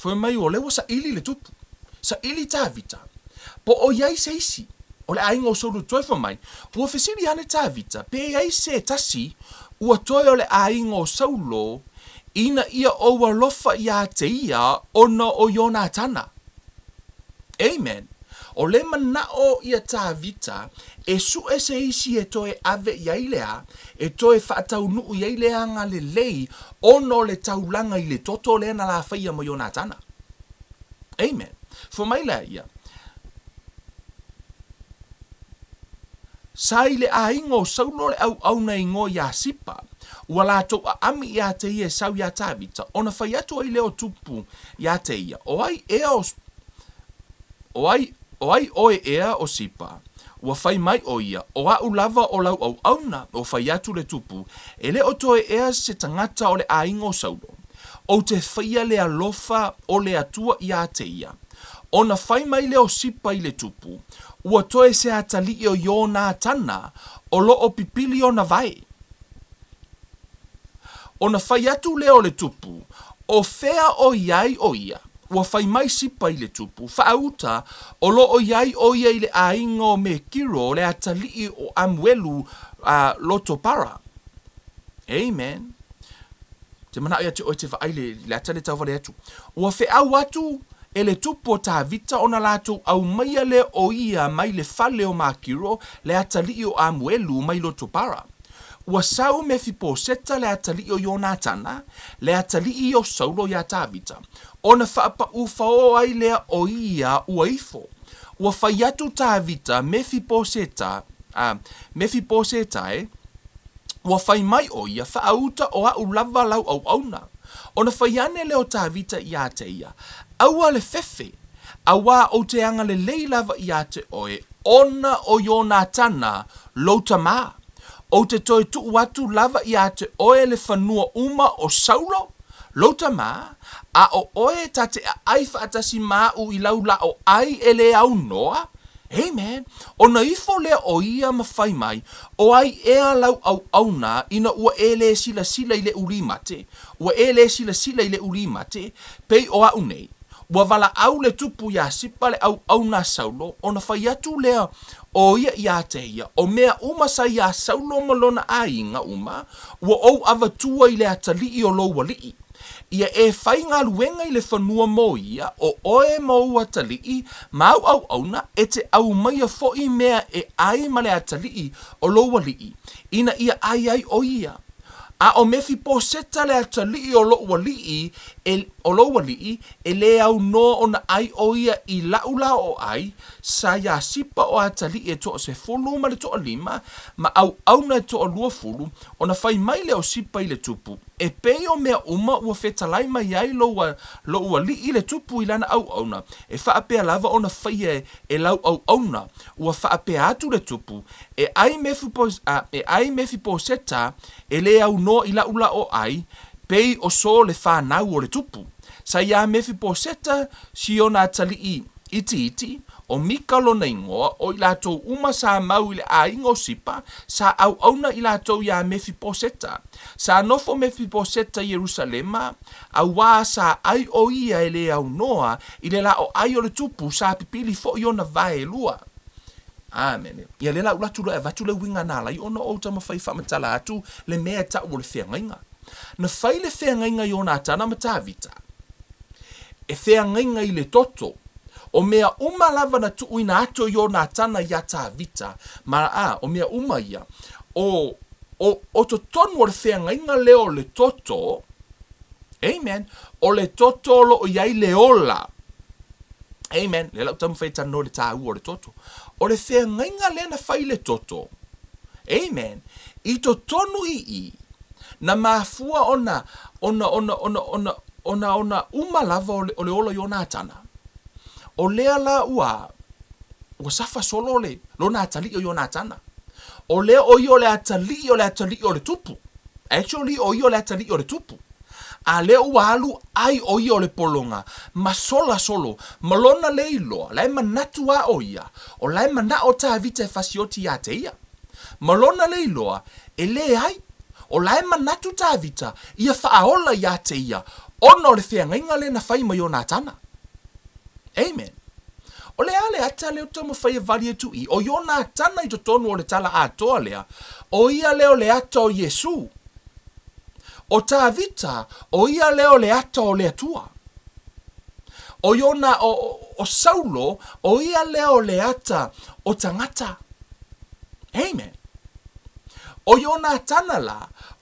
Fai mai o lea ua saili le tupu, saili Tavita, po o i ai se isi o le aiga o Saulu toe fai mai, ua fesili ane Tavita pe i ai se tasi ua toe o le aiga o Saulo ina ia ou alofa iā te ia ona o Ionatana. Amen. O le manaʻo ia Tavita e suʻe se isi e toe ave i ai le a, e toe faataunuʻu i ai le aga lelei ona o le taulaga i le toto lea na lāfaia ma Ionatana. Amen. Fai mai la ia, Sa i le aiga o Saulo le auauna e igoa iā Sipa, ua latou aami iā te ia e sau iā Tavita, ona fai atu ai lea o Tupu iā te ia, O ai ea o, o ai, o ai oe ea o Sipa? Ua fai mai ʻo ia, O aʻu lava o lau auauna, ua fai atu le Tupu, e le o toe ea se tagata o le aiga o Saulo. Ou te faia le alofa o le Atua iā te ia. Ona fai mai lea o Sipa i le tupu, Ua toe se atalii o Ionatana o lo o pipili ona vae. Ona fai atu lea o le tupu, O fea o i ai ʻo ia? Ua fai mai Sipa i le tupu, Faauta, o lo o i ai ʻo ia i le aiga o Mekiro, le atalii o Amuelu a Lotopara. Amen. Te manaʻo ia te oe te vaai le, le ata le tauvale atu. Ua feʻau atu e le tupu o Tavita ona latou aumaia lea o ia mai le fale o Makiro le atalii o Amuelu mai Lotopara. Ua sau Mefiposeta le atalii o Ionatana, le atalii o Saulo iā Tavita, ona faapaʻufaō ai lea o ia ua ifo. Ua fai atu Tavita Mefiposeta, a, Mefiposeta e, Ua fai mai ʻo ia, Faauta o aʻu lava lau auauna. Ona fai ane lea o Tavita iā te ia, Aua le fefe, auā ou te agalelei lava iā te oe, ona o Ionatana, lou tamā. Ou te toe tuu atu lava iā te oe le fanua uma o Saulo, lou tamā, a o oe ta te aʻai faatasi ma aʻu i lau lāʻo ʻai e le aunoa? Amen. Ona ifo lea o ia ma fai mai, O ai ea lau auauna ina ua e lē silasila i leʻu limate, ua e lē silasila i leʻu limate, pei o aʻu nei? Ua valaau le tupu iā Sipa le auauna a Saulo, ona fai atu lea o ia iā te ia, O mea uma sa iā Saulo ma lona aiga uma, ua ou avatua i le atalii o lou alii. Ia e fai galuega i le fanua mo ia, o oe ma ou atalii, ma au auauna, e te aumaia foi mea e ai ma le atalii o lou alii, ina ia ai ai o ia. A o Mefiposeta le atalii o loʻu alii, e, o lou alii, e lē aunoa ona ai o ia i laʻu la o ai, sa iā Sipa o atalii e toasefulu ma le toalima, ma auauna e toaluafulu, ona fai mai lea o Sipa i le tupu, E pei o mea uma ua fetalai mai ai lou, loʻu alii i le tupu i lana auauna, e faapea lava ona faia e lau auauna, ua faapea atu le tupu, E ai e ai Mefiposeta e lē aunoa i laʻu la o ai, pei o so le fanau o le tupu. Sa iā Mefiposeta si ona atalii itiiti, o Mika lona igoa, o i latou uma sa mau i le aiga o Sipa, sa auauna i latou iā Mefiposeta. Sa nofo Mefiposeta i Ierusalema, auā sa ai o ia e lē aunoa i le laʻo ai o le tupu, sa pipili foʻi ona vae e lua. Amene. Ia lea la ua atu loa e avatu le uiga na ala ai ona ou taumafai e faamatala atu le mea e taʻu o le feagaiga. Na fai le feagaiga i Ionatana ma Tavita, e feagaiga i le toto. O mea uma lava na tuuina atu e Ionatana iā Tavita, ma a, o mea uma ia, o, o, o totonu o le feagaiga lea o le toto, amen, o le toto o lo o i ai le ola. Amen. Lea la ou taumafai e talanoa i le tāua o le toto. O le feagaiga lea na fai i le toto, amen, i totonu i i, na mafua ona, ona, ona, ona, ona, ona, ona uma lava o le, o le ola Ionatana. O lea la ua, ua safa solo le, lona atalii o Ionatana. O lea o ia o le atalii o le atalii o le tupu. Actually, o ia o le atalii o le tupu. A lea ua alu ai o ia o le pologa ma sola solo ma lona le iloa, la e manatu a o ia, o la e manaʻo Tavita e fasioti iā te ia. Ma lona le iloa, e leai, o la e manatu Tavita ia faaola iā te ia ona o le feagaiga lea na fai ma Ionatana. Amen. O le a le ata lea ou te taumafai e wali atu i, o Ionatana i totonu o le tala atoa lea, o ia lea o le ata o Iesū. O Tavita, o ia lea o le ata o le Atua. O Iona, o, o Saulo, o ia lea o le ata o tagata. Amen. ʻO Ionatana lā,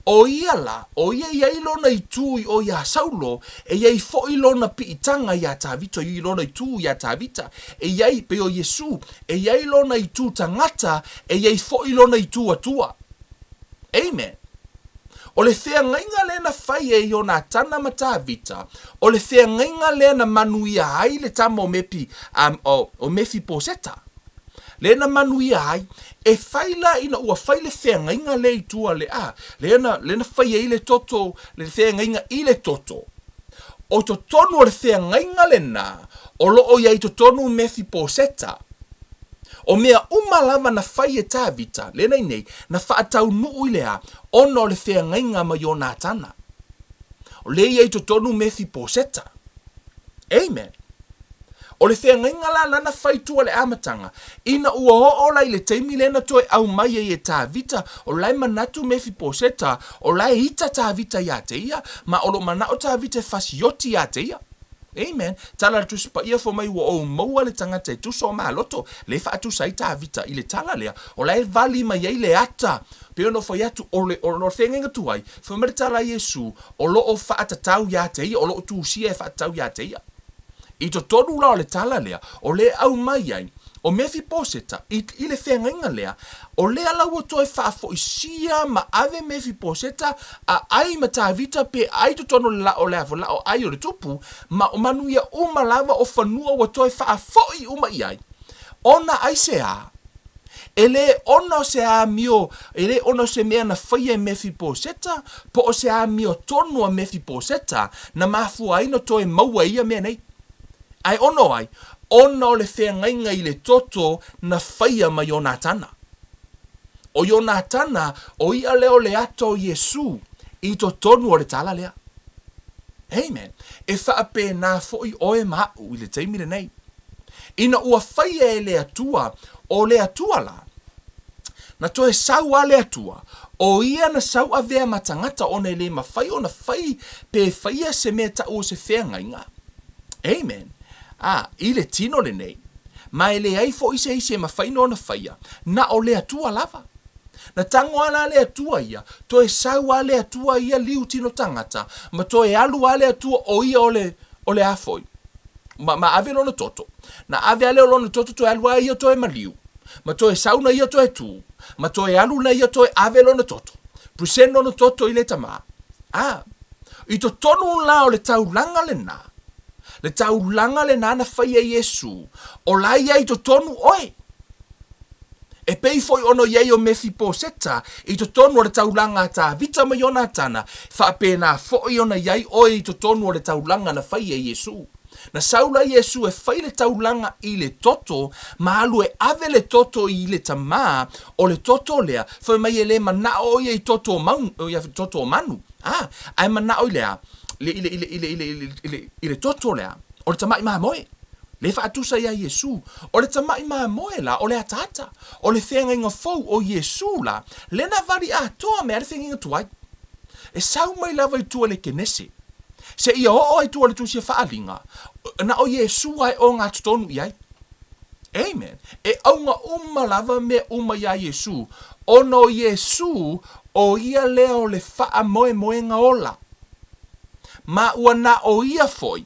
ʻo ia lā, ʻo ia i ai lona itū i ʻo iā Saulo, e i ai foʻi lona piʻitaga iā Tavita, i lona itū iā Tavita, e i ai, pei o Iesū, e i ai lona itū tagata, e i ai foʻi lona itū Atua. Amen. ʻO le feagaiga lea na fai e Ionatana ma Tavita, ʻo le feagaiga lea na manuia ai le tama o Mepi, um, o, o Mefiposeta. Lea na manuia ai, e fai la ina ua fai le feagaiga lea i tua le a, lea na, lea na fai ai le toto, le feagaiga i le toto. O totonu o le feagaiga lenā, o loo i ai totonu Mefiposeta. O mea uma lava na fai e Tavita, lea na i nei, na faataunuu i le a, ona o le feagaiga ma Ionatana. O lea i ai totonu Mefiposeta. Amen. O le feagaiga la lana fai tua le amataga, ina ua oo la i le taimi lea na toe aumai ai e Tavita, o la e manatu Mefiposeta, o la e ita Tavita iā te ia, ma o lo manao Tavita e fasioti iā te ia. Amen. Tala a le Tusi Paia fai mai ua ou maua le tagata e tusa o maloto, lea e faatusa ai Tavita i le tala lea, o la e vali mai ai le ata, pei ona ou fai atu, o le, o le feagaiga tuai, fai mai le tala a Iesu, o lo o faatatau iā te ia, o lo o tusia e faatatau iā te ia. I totonu la o le tala lea, o lea e aumai ai, o Mefiposeta, i, i le feagaiga lea, o lea la ua toe faafoisia ma ave Mefiposeta a ai ma Tavita pe ai totonu o le la, o le a, la o ai o le tupu, ma o manuia uma lava o fanua ua toe faafoi uma i ai. Ona aisea? E lē ona o se amio, e lē ona o se mea na faia e Mefiposeta, po o se amio tonu a Mefiposeta na mafua ai na toe maua e ia mea nei. Ae ona o ai? Ona o le feagaiga i le toto na faia ma Ionatana. ʻO Ionatana, ʻo ia lea o le ata o Iesū i totonu o le tala lea. Amen. E faapena foʻi ʻoe ma aʻu i le taimi lenei. Ina ua faia e le Atua, ʻo le Atua la, na toe sau a le Atua, ʻo ia na sau avea ma tagata ona e le mafai ona fai pe faia se mea taʻu o se feagaiga. Amen. A, i le tino lenei, ma e leai foʻi se isi e mafai na ona faia, na o le Atua lava. Na tago a la le Atua ia, toe sau a le Atua ia liu tino tagata, ma toe alu a le Atua ʻo ia o le, o le a foi. Ma, ma ave lona toto. Na ave a lea o lona toto toe alu a ia toe maliu. Ma toe sau na ia toe tu. Ma toe alu na ia toe ave lona toto. Present lona toto i le tama. A, i totonu la o le taulaga lenā, le taulaga lenā na faia e Iesū, o la ia i totonu oe. E pei foi ona i ai o Mefiposeta i totonu o le taulaga a Tavita ma Ionatana, faapena foi ona i ai oe i totonu o le taulaga na faia e Iesū. Na sau la Iesū e fai le taulaga i le toto, ma alu e ave le toto i le Tamā, o le toto lea, fai mai e le manao o ia i toto o mau, toto o manu, a, ae manao i le a, i le, i le, i le, i le, i le, i le, i le, i le toto lea, o le tamaʻi mamoe. Lea e faatusa iā Iesū, o le tamaʻi mamoe la, o le ataata, o le feagaiga fou o Iesū la, lea na vali atoa mai ai le feagaiga tuai. E sau mai lava i tua i le Kenese, seia oo ai tua i le Tusi a Faaliga, na o Iesū lava e ogatotonu i ai. Amen. E auga uma lava mea uma iā Iesū, ona o Iesū, o ia lea o le faamoemoega ola. Ma ua na o ia foi,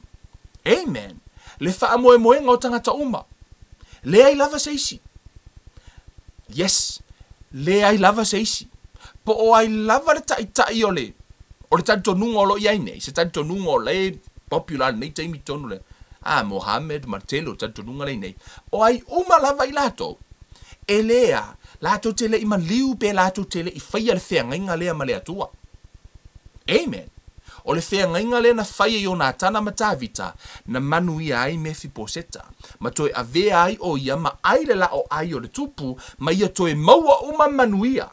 amen, le faamoemoega o tagata uma. Leai lava se isi. Yes, leai lava se isi. Po o ai lava le taitai o le, o le talitonuga o lo o i ai nei, se talitonuga o le popular i lenei taimi tonu le, ah, Mohammed ma le tele o talitonuga lea i nei. O ai uma lava i latou, e le a, latou te le i maliu pe latou te le i faia le feagaiga lea ma le Atua. Amen. O le feagaiga lea na fai e Ionatana ma Tavita, na manuia ai Mefiposeta, ma toe avea ai ʻo ia ma ʻai le laʻo ʻai o le tupu, ma ia toe maua uma manuia.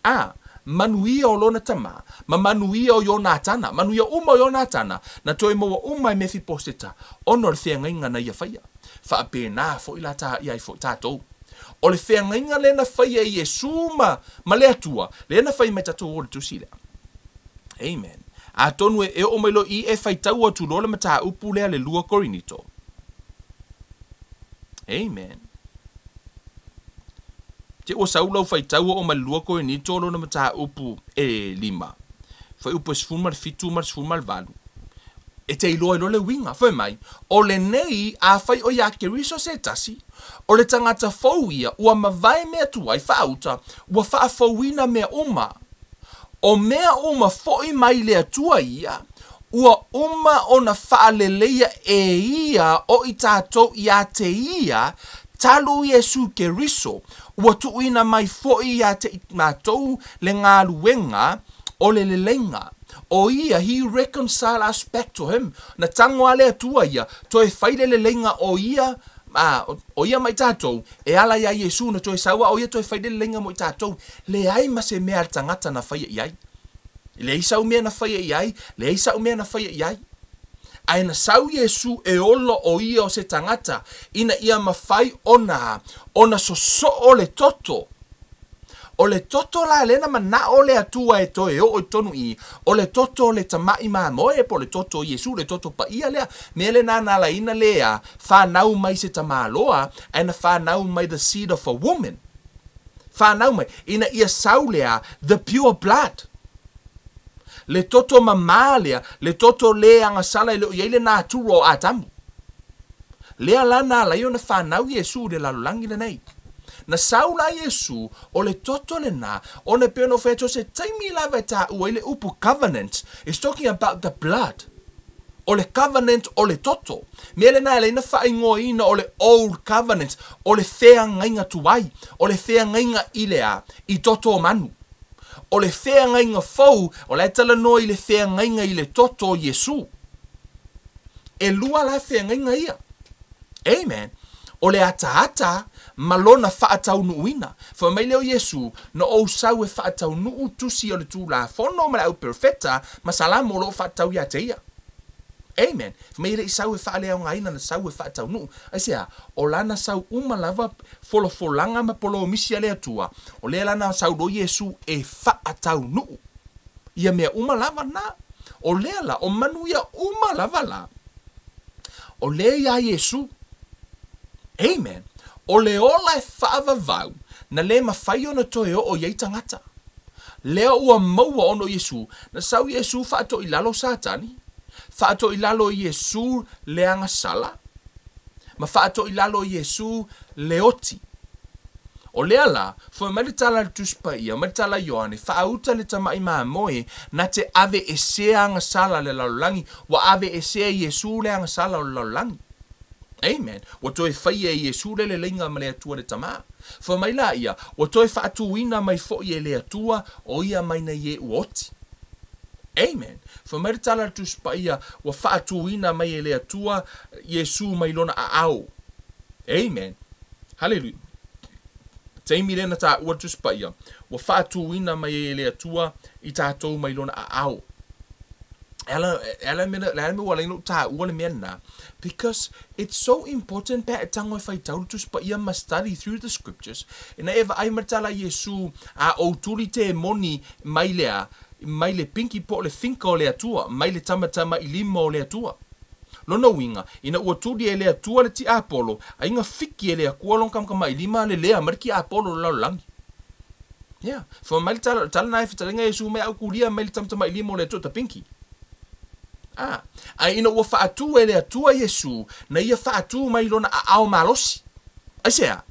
A, manuia o lona tama, ma manuia o Ionatana, manuia uma o Ionatana, na toe maua uma e Mefiposeta, ona o le feagaiga na ia faia. Faapena foʻi la ta i ai foʻi tatou. O le feagaiga lea na faia e Iesū ma, ma le Atua, lea na fai mai tatou o le Tusi lea. Amen. Atonu e, e oo mai loa i e faitau atu loa le mataupu lea le 2 Korinito. Amen. Te ua sau lau faitau oo mai le 2 Korinito lona mataupu e 5, fuaiupu e 17 ma le 18, e te iloa ai loa le uiga. Fai mai, O lenei, afai o iā Keriso se tasi, o le tagata fou ia, ua mavae mea tuai faauta, ua faafouina mea uma. O mea uma foʻi mai le Atua ia, ua uma ona faaleleia e ia o i tatou iā te ia talu Iesu Keriso, ua tuuina mai foʻi iā te i matou le galuega o le leleiga. O ia, he reconcile us back to him, na tago a le Atua ia, toe fai le leleiga o ia, a, o ia ma i tatou, e ala iā Iesu na toe sau a o ia toe fai le leleiga mo i tatou. Leai ma se mea a le tagata na faia i ai. Leai sau mea na faia i ai, leai sa'u mea na faia i ai. Ae na sau Iesu e ola o ia o se tagata ina ia mafai ona, ona sosoo le toto. O le toto la lea na mana'o le Atua e toe oo i totonu i i, o le toto o le tama'i mamoe po o le toto o Iesu, le toto paia lea. Mea lena na alaina lea fanau mai se tamaloa, ae na fanau mai the seed of a woman. Fanau mai, ina ia sau lea, the pure blood. Le toto mamā lea, le toto lē agasala e le o i ai le natura o Atamu. Lea la na ala ai ona fanau Iesu i le lalolagi lenei. Na sau la Iesu, o le toto lenā, ona e pei ona ou fai atu, o se taimi lava e taua ai le upu covenant, it's talking about the blood. O le covenant o le toto. Mea lena e ala ai ona faaigoaina o le old covenant, o le feagaiga tuai, o le feagaiga i le a? I toto o manu. O le feagaiga fou, o la e talanoa i le feagaiga i le toto o Iesu. Elua la feagaiga ia. Amen. O le ataata ma lona faataunuuina. Fai mai lea o Iesu, Na ou sau e faataunuu tusi o le Tulafono ma le Au Perofeta ma Salamo o lo o faatatau ia te ia. Amen. Fai mai e le i sau e faaleaogaina, na sau e faataunuu. Aisea? O lana sau uma lava folafolaga ma polomisi a le Atua, o lea la na sau loa Iesu e faataunuu ia mea uma lava na. O lea la, o manuia uma lava la, o lea iā Iesu. Amen. O le ola e faavavau, na lē mafai ona toe oo i ai tagata. Lea ua maua ona o Iesu, na sau Iesu faatoilalo Satani, faatoilalo Iesu le agasala, ma faatoilalo Iesu le oti. O lea la, foi mai le tala a le Tusi Paia, mai le tala a Ioane, faauta le tama'i mamoe na te aveesea agasala a le lalolagi, ua aveesea e Iesu le agasala o le lalolagi. Amen. Ua toe faia e Iesu le leleiga ma le Atua le Tama. Fai mai la ia, ua toe faatuina mai foi e le Atua o ia mai nei e ua oti. Amen. Fai mai le tala a le Tusi Paia, ua faatuina mai e le Atua Iesu mai lona aao. Amen. Haleluia. Taimi lea na taua le Tusi Paia, ua faatuina mai ai e le Atua i tatou mai lona aao. E ala, e ala le mea, le ala mea ua ala ai ona ou taua le mea lena, because it's so important pe a e tago e faitau le Tusi Paia ma study through the scriptures, ina e vaai ma le tala a Iesu, a ou tuli temoni mai le a, mai le pinki po o le finka o le Atua, mai le tamatamailima o le Atua. Lona uiga, ina ua tuli e le Atua le tiapolo, aiga fiki e le Akua lona tamatamailima lelea mai le tiapolo o le lalolagi. Ia, fai mai le tala, tala na e fetalaiga Iesu mai au kulia mai le tamatamailima o le Atua ta pinki. A, ae ina ua faatu e le Atua Iesu, na ia faatu mai lona aao malosi. Aisea?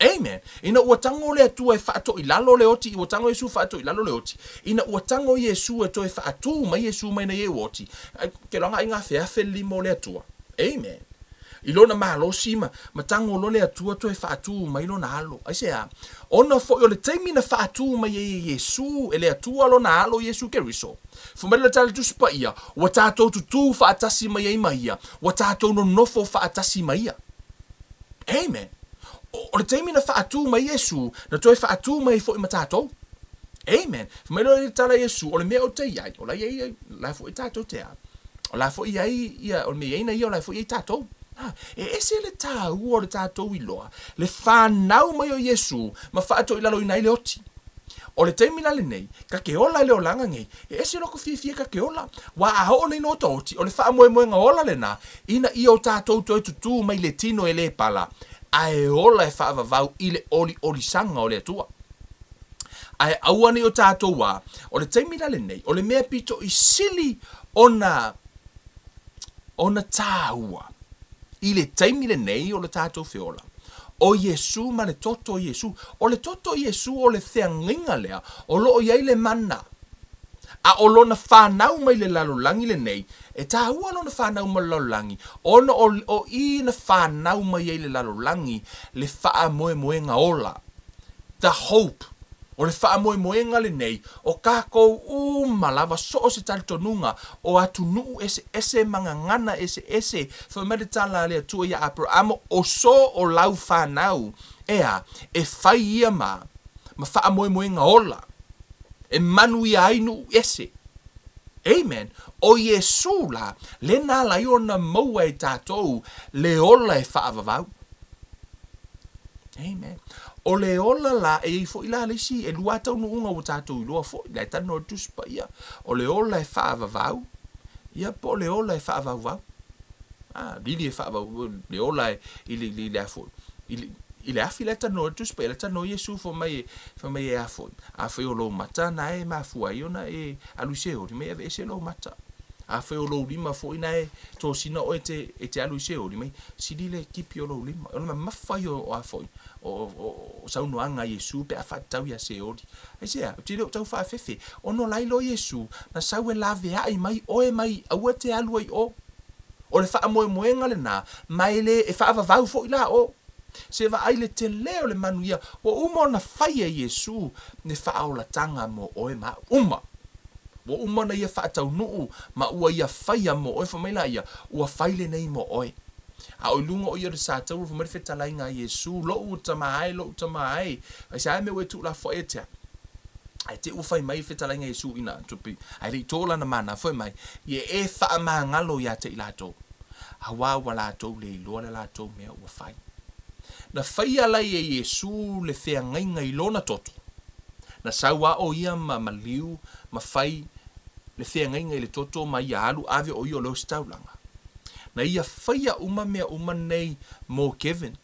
Amen. Ina ua tago le Atua e faatoilalo le oti, ua tago Iesu faatoilalo le oti, ina ua tago Iesu e toe faatu mai Iesu mai nei e ua oti, ai, ke loaga aiga afeafe le lima o le Atua. Amen. I lona malosi ma, ma tago loa le Atua toe faatu mai lona alo. Aisea? Ona foi o le taimi na faatu mai ai e Iesu, e le Atua lona alo Iesu Keriso, Fai mai le tala Tusi Paia, ua tatou tutū faatasi mai ai ma Ia, ua tatou nonofo faatasi ma Ia. Amen. O le taimi na faatū mai Iesu, na toe faatū mai ai foi ma tatou. Amen. Fai mai loa le tala a Iesu, o le mea ou te i ai, o la i ai, la foi tatou te a. O la foi i ai ia, o le mea i ai na ia, o la foi i ai tatou. Ha, e ese le tāua o le tatou iloa, le fanau mai o Iesu ma faatoilaloina ai le oti. O le taimi la lenei, ka ke ola i le olaga nei, e ese loko fiafia ka ke ola. Ua a oo nei no ta oti, o le faamoemoega ola lena, ina ia o tatou toe tutū mai le tino e le pala. Ae ola e faavavau i le oliolisaga o le Atua. Ae aua ne i o tatou a, o le taimi la lenei, o le mea pito i sili ona, ona tāua i le taimi lenei o le tatou feola, o Iesu ma le toto o Iesu. O le toto o Iesu o le feagaiga lea o lo o i ai le mana. A o lona fanau mai le lalolagi lenei, e tāua lona fanau mai le lalolagi, ona o, o i na fanau mai ai le lalolagi le faamoemoega ola. The Hope. O le faamoemoega lenei o kākou uma lava so o se talitonuga o atunuu eseese ma gagana eseese. Fai mai le tala a le Atua iā Aperamo, O so o lau fanau, ʻEā, e fai ia ma, ma faamoemoega ola, e manuia ai nuu ese. Amen. ʻO Iesū la, lea na ala ai ona maua e tātou le ola e faavavau. Amen. ʻO le ola la, e i ai foi la le isi, ʻelua taunuuga ua tātou iloa foi, la e talanoa i le Tusi Paia, ʻo le ola e faavavau, ia po o le ola e faavauvau. A, lili e faavau, le ola e, i le, i le a foi, i le, i le afi la e talanoa i le Tusi Paia, la e talanoa Iesu fai mai e, fai mai e a foi, afai o lou mata na e mafua ai ona e alu i Seoli, mai aveese lou mata. Afai o lou lima foi na e tosina oe e te, e te alu i Seoli, mai sili le kipi o lou lima. O le mamafa ia o a foi, o, o, o saunoaga a Iesu pe a faatatau iā Seoli. Aisea? Ou te le o tau faafefe, ona o la iloa Iesu, na sau e laveai mai oe mai aua e te alu ai o. O le faamoemoega lena, ma e le, e faavavau foi la o. Se vaai le tele o le manuia ua uma ona fai e Iesu le faaolataga mo oe ma au uma. Ua uma ona ia faataunuu ma ua ia faia mo oe, fai mai la ia, ua fai lenei mo oe. A o i luga o ia o le sataua, fai mai le fetalaiga a Iesu, Lou tama e, lou tama e, aisea mea ua e tuulafoai ia te au? Ae te i ua fai mai le fetalaiga a Iesu ina tupi, ae le i tō lana mana, fai mai, Ia e faamagalo ia te i latou, auā ua latou le iloa le latou mea ua fai. Na faia lai e Iesu le feagaiga i lona toto. Na sau a o ia ma maliu ma fai le feagaiga i le toto ma ia alu ave o ia o le ositaulaga. Na ia faia uma mea uma nei mo Kevin.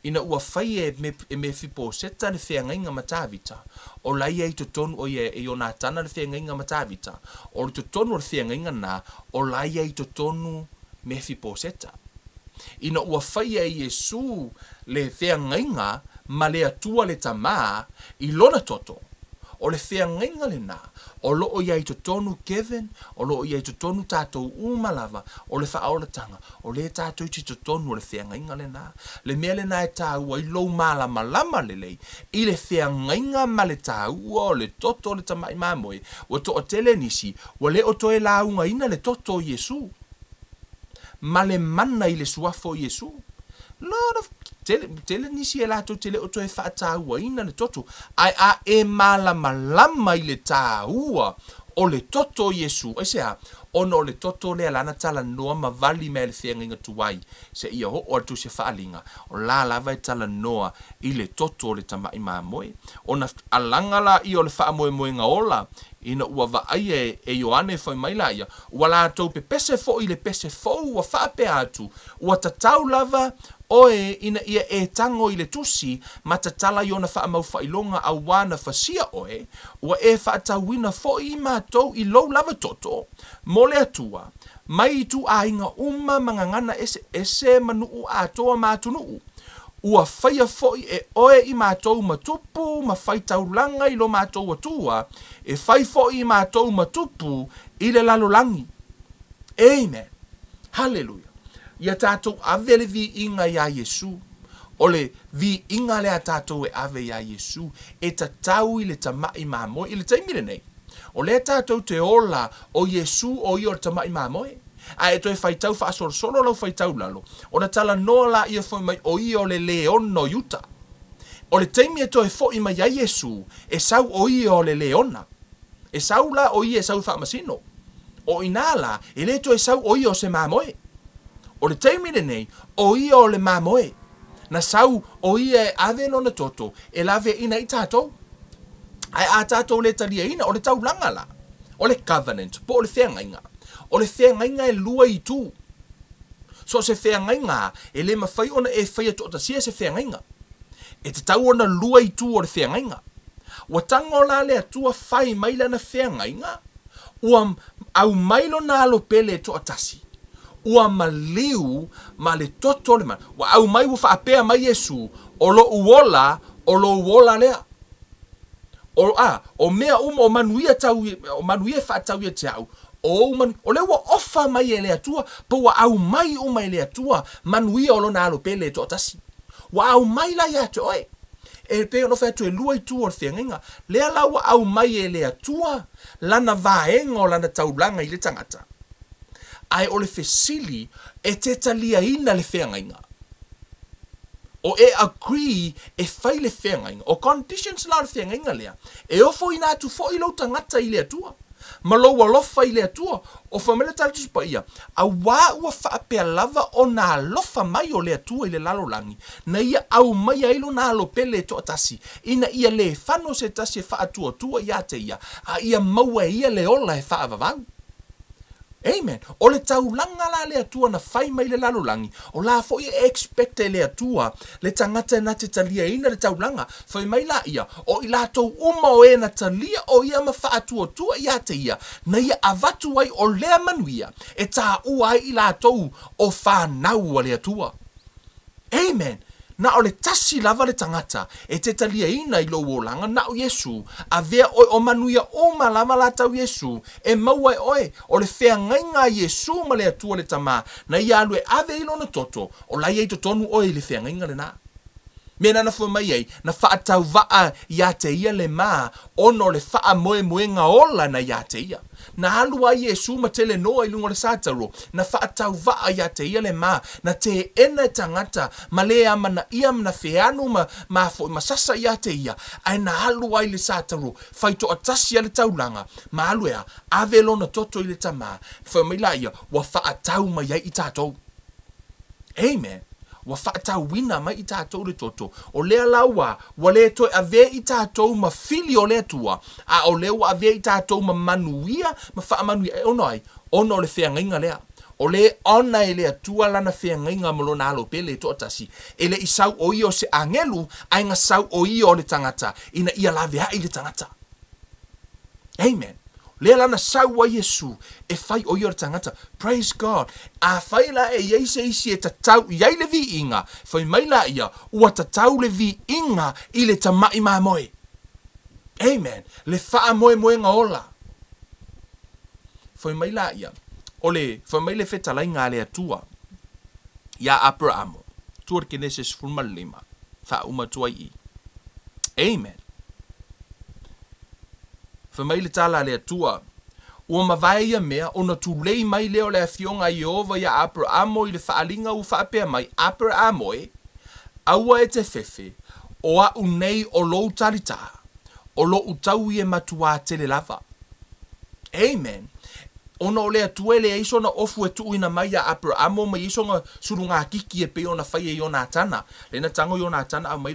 Ina ua fai e e Mefiposeta le feagaiga ma Tavita, o la ia i totonu o ia e Ionatana le feagaiga ma Tavita, o le totonu o le feagaiga na, o la ia i totonu Mefiposeta. Ina ua faia e Iesū le feagaiga ma le Atua le Tama i lona toto, o le feagaiga lena, o lo o i ai i totonu Kevin, o lo o i ai i totonu tatou uma lava, o le faaolataga, o lea tatou te i totonu o le feagaiga lena. Le mea lena e tāua ai lou malamalama lelei i le feagaiga ma le tāua o le toto o le tamai mamoe, ua toatele nisi ua le o toe laugaina le toto o Iesū ma le mana i le suafa o Iesū. Lot of, tele, tele nisi e latou te le o toe faatauaina le toto, ae a e malamalama i le tāua o le toto o Iesū, aisea? Ona o le toto lea lana talanoa ma vali mai le feagaiga tuai, seia oo atu se faaaliga, o la lava e talanoa i le toto o le tamai mamoe. Ona alaga laia o le faamoemoega ola, ina ua vaaia e Ioane fai mai laia, Ua latou pepese foi i le pese fou ua faapea atu, Ua tatau lava oe ina ia e tago i le tusi ma tatala i ona faamaufailoga auā na fasia oe, ua e faatauina foi i matou i lou lava toto, mo le Atua, mai ituaiga uma ma gagana eseese ma nuu atoa ma atunuu. Ua faia foi e oe i matou ma tupu ma fai taulaga i lo matou Atua, e fai foi i matou ma tupu i le lalolagi. Amen. Haleluia. Ia tatou ave le viiga iā Iesu. O le viiga lea a tatou e ave iā Iesu, e tatau i le tamai mamoe. I le taimi lenei, o lea tatou te ola o Iesu o ia o le tamai mamoe. A e toe faitau faasolosolo lau faitau lalo, ona talanoa laia foi mai o ia o le leona o Iuta. O le taimi e toe foi mai ai Iesu, e sau o ia o le leona. E sau la o ia e sau e faamasino. O inā la, e le toe sau o ia o se mamoe. O le taimi lenei, o ia o le mamoe. Na sau o ia e ave lona toto e laveaiina ai tatou. Ae a tatou le taliaina, o le taulaga la, o le covenant, po o le feagaiga. O le feagaiga e lua itu. So o se feagaiga e le mafai ona e faia toatasia se feagaiga. E tatau ona lua itu o le feagaiga. Ua tago la le Atua fai mai lana feagaiga, ua aumai lona alo pele e toatasi, ua maliu ma le toto o le manu, ua aumai ua faapea mai Iesu, O lou ola, o lou ola lea. O, a, o mea uma, o manuia tau, o manuia e faatau ia te au, o ou manu, o lea ua ofa mai e le Atua, po ua aumai uma e le Atua manuia o lona alo pele e toatasi. Ua aumai la ia te oe. E pei ona fai atu e lua itu o le feagaiga. Lea la ua aumai e le Atua lana vaega o lana taulaga i le tagata. Ae o le fesili, e te taliaina le feagaiga? O e agree e fai le feagaiga? O conditions la o le feagaiga lea, e ofoina atu foi lou tagata i le Atua, ma lou alofa i le Atua. O fai mai le Tala Tusi Paia, Auā ua faapea lava ona alofa mai o le Atua i le lalolagi, na ia aumaia ai lona alo pele e toatasi, ina ia lē fano se tasi e faatuatua iā te ia, a ia maua e ia le ola e faavavau. Amen. O le taulaga la a le Atua na fai mai le lalolagi, o la foi e expect e le Atua le tagata na te taliaina le taulaga. Fai mai la ia, o i latou uma o e na talia o ia ma faatuatua ia te ia, na ia avatu ai o lea manuia e taua ai i latou o fanau a le Atua. Amen! Na o le tasi lava le tagata e te taliaina i lou olaga, na o Iesu. Avea oe o manuia uma lava la tau Iesu e maua e oe. O le feagaiga a Iesu ma le Atua le Tama, na ia alu e ave i lona toto, o la ia i totonu oe i le feagaiga lena. Mea nana fua mai ai, na faatauvaa ia te ia le ma, ona o le faamoemoega ola na ia te ia. Na alu ai Iesu ma telenoa i luga o le satauro, na faatauvaa ia te ia le ma, na teena e tagata, ma le amanaia ma na feanu ma ma foi ma sasa ia te ia, ae na alu ai le satauro, fai toatasi a le taulaga, ma alu e a, ave lona toto i le Tama, fai mai la ia, ua faatau mai ai i tatou. Amen. Ua faatauina mai i tatou le toto. O lea la ua, ua le toe avea i tatou ma fili o le Atua, a o lea ua avea i tatou ma manuia ma faamanuia. E ono ai? Ona o le feagaiga lea. O lea e ona e le Atua lana feagaiga ma lona alo pele e toatasi. E le i sau o ia o se agelu, ae na sau o ia o le tagata, ina ia laveai le tagata. Amen. Lea la na sau ai Iesu e fai o ia o le tagata. Praise God. Afai la e i ai se isi e tatau i ai le viiga, fai mai la ia, ua tatau le viiga i le tama'i mamoe. Amen. Le faamoemoega ola. Fai mai la ia, o le, fai mai le fetalaiga a le Atua iā Aperamo, tua le Kenese 15, faauma atu ai i. Amen. Fai mai le tala a le Atua, Ua mavae ia mea, ona tulei mai lea o le Afioga a Ieova iā Aperamo i le faaaliga ua faapea mai, Aperamo e, aua e te fefe, o aʻu nei o lou talitā, o loʻu taui e matuā tele lava. Amen. Ona o le Atua e leai sona ofu e tuuina mai iā Aperamo ma iai sona sulugākiki e pei ona faia i Ionatana. Lea na tago Ionatana aumai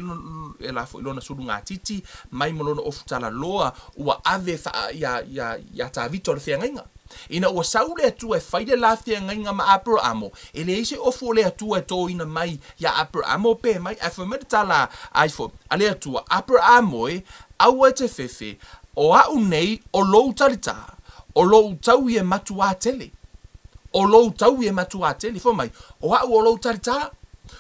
e la foi lona sulugatiti mai ma lona ofu talaloa ua ave faa ia ia ia Tavita o le feagaiga. Ina ua sau le Atua e fai le la feagaiga ma Aperamo, e leai se ofu o le Atua e tōina mai iā Aperamo pe mai, ae fai mai le tala a ifo a le Atua, Aperamo e, aua e te fefe, o aʻu nei o lou talitā, o lou taui e matuā tele. O lou taui e matuā tele. Fai mai, o aʻu o lou talitā.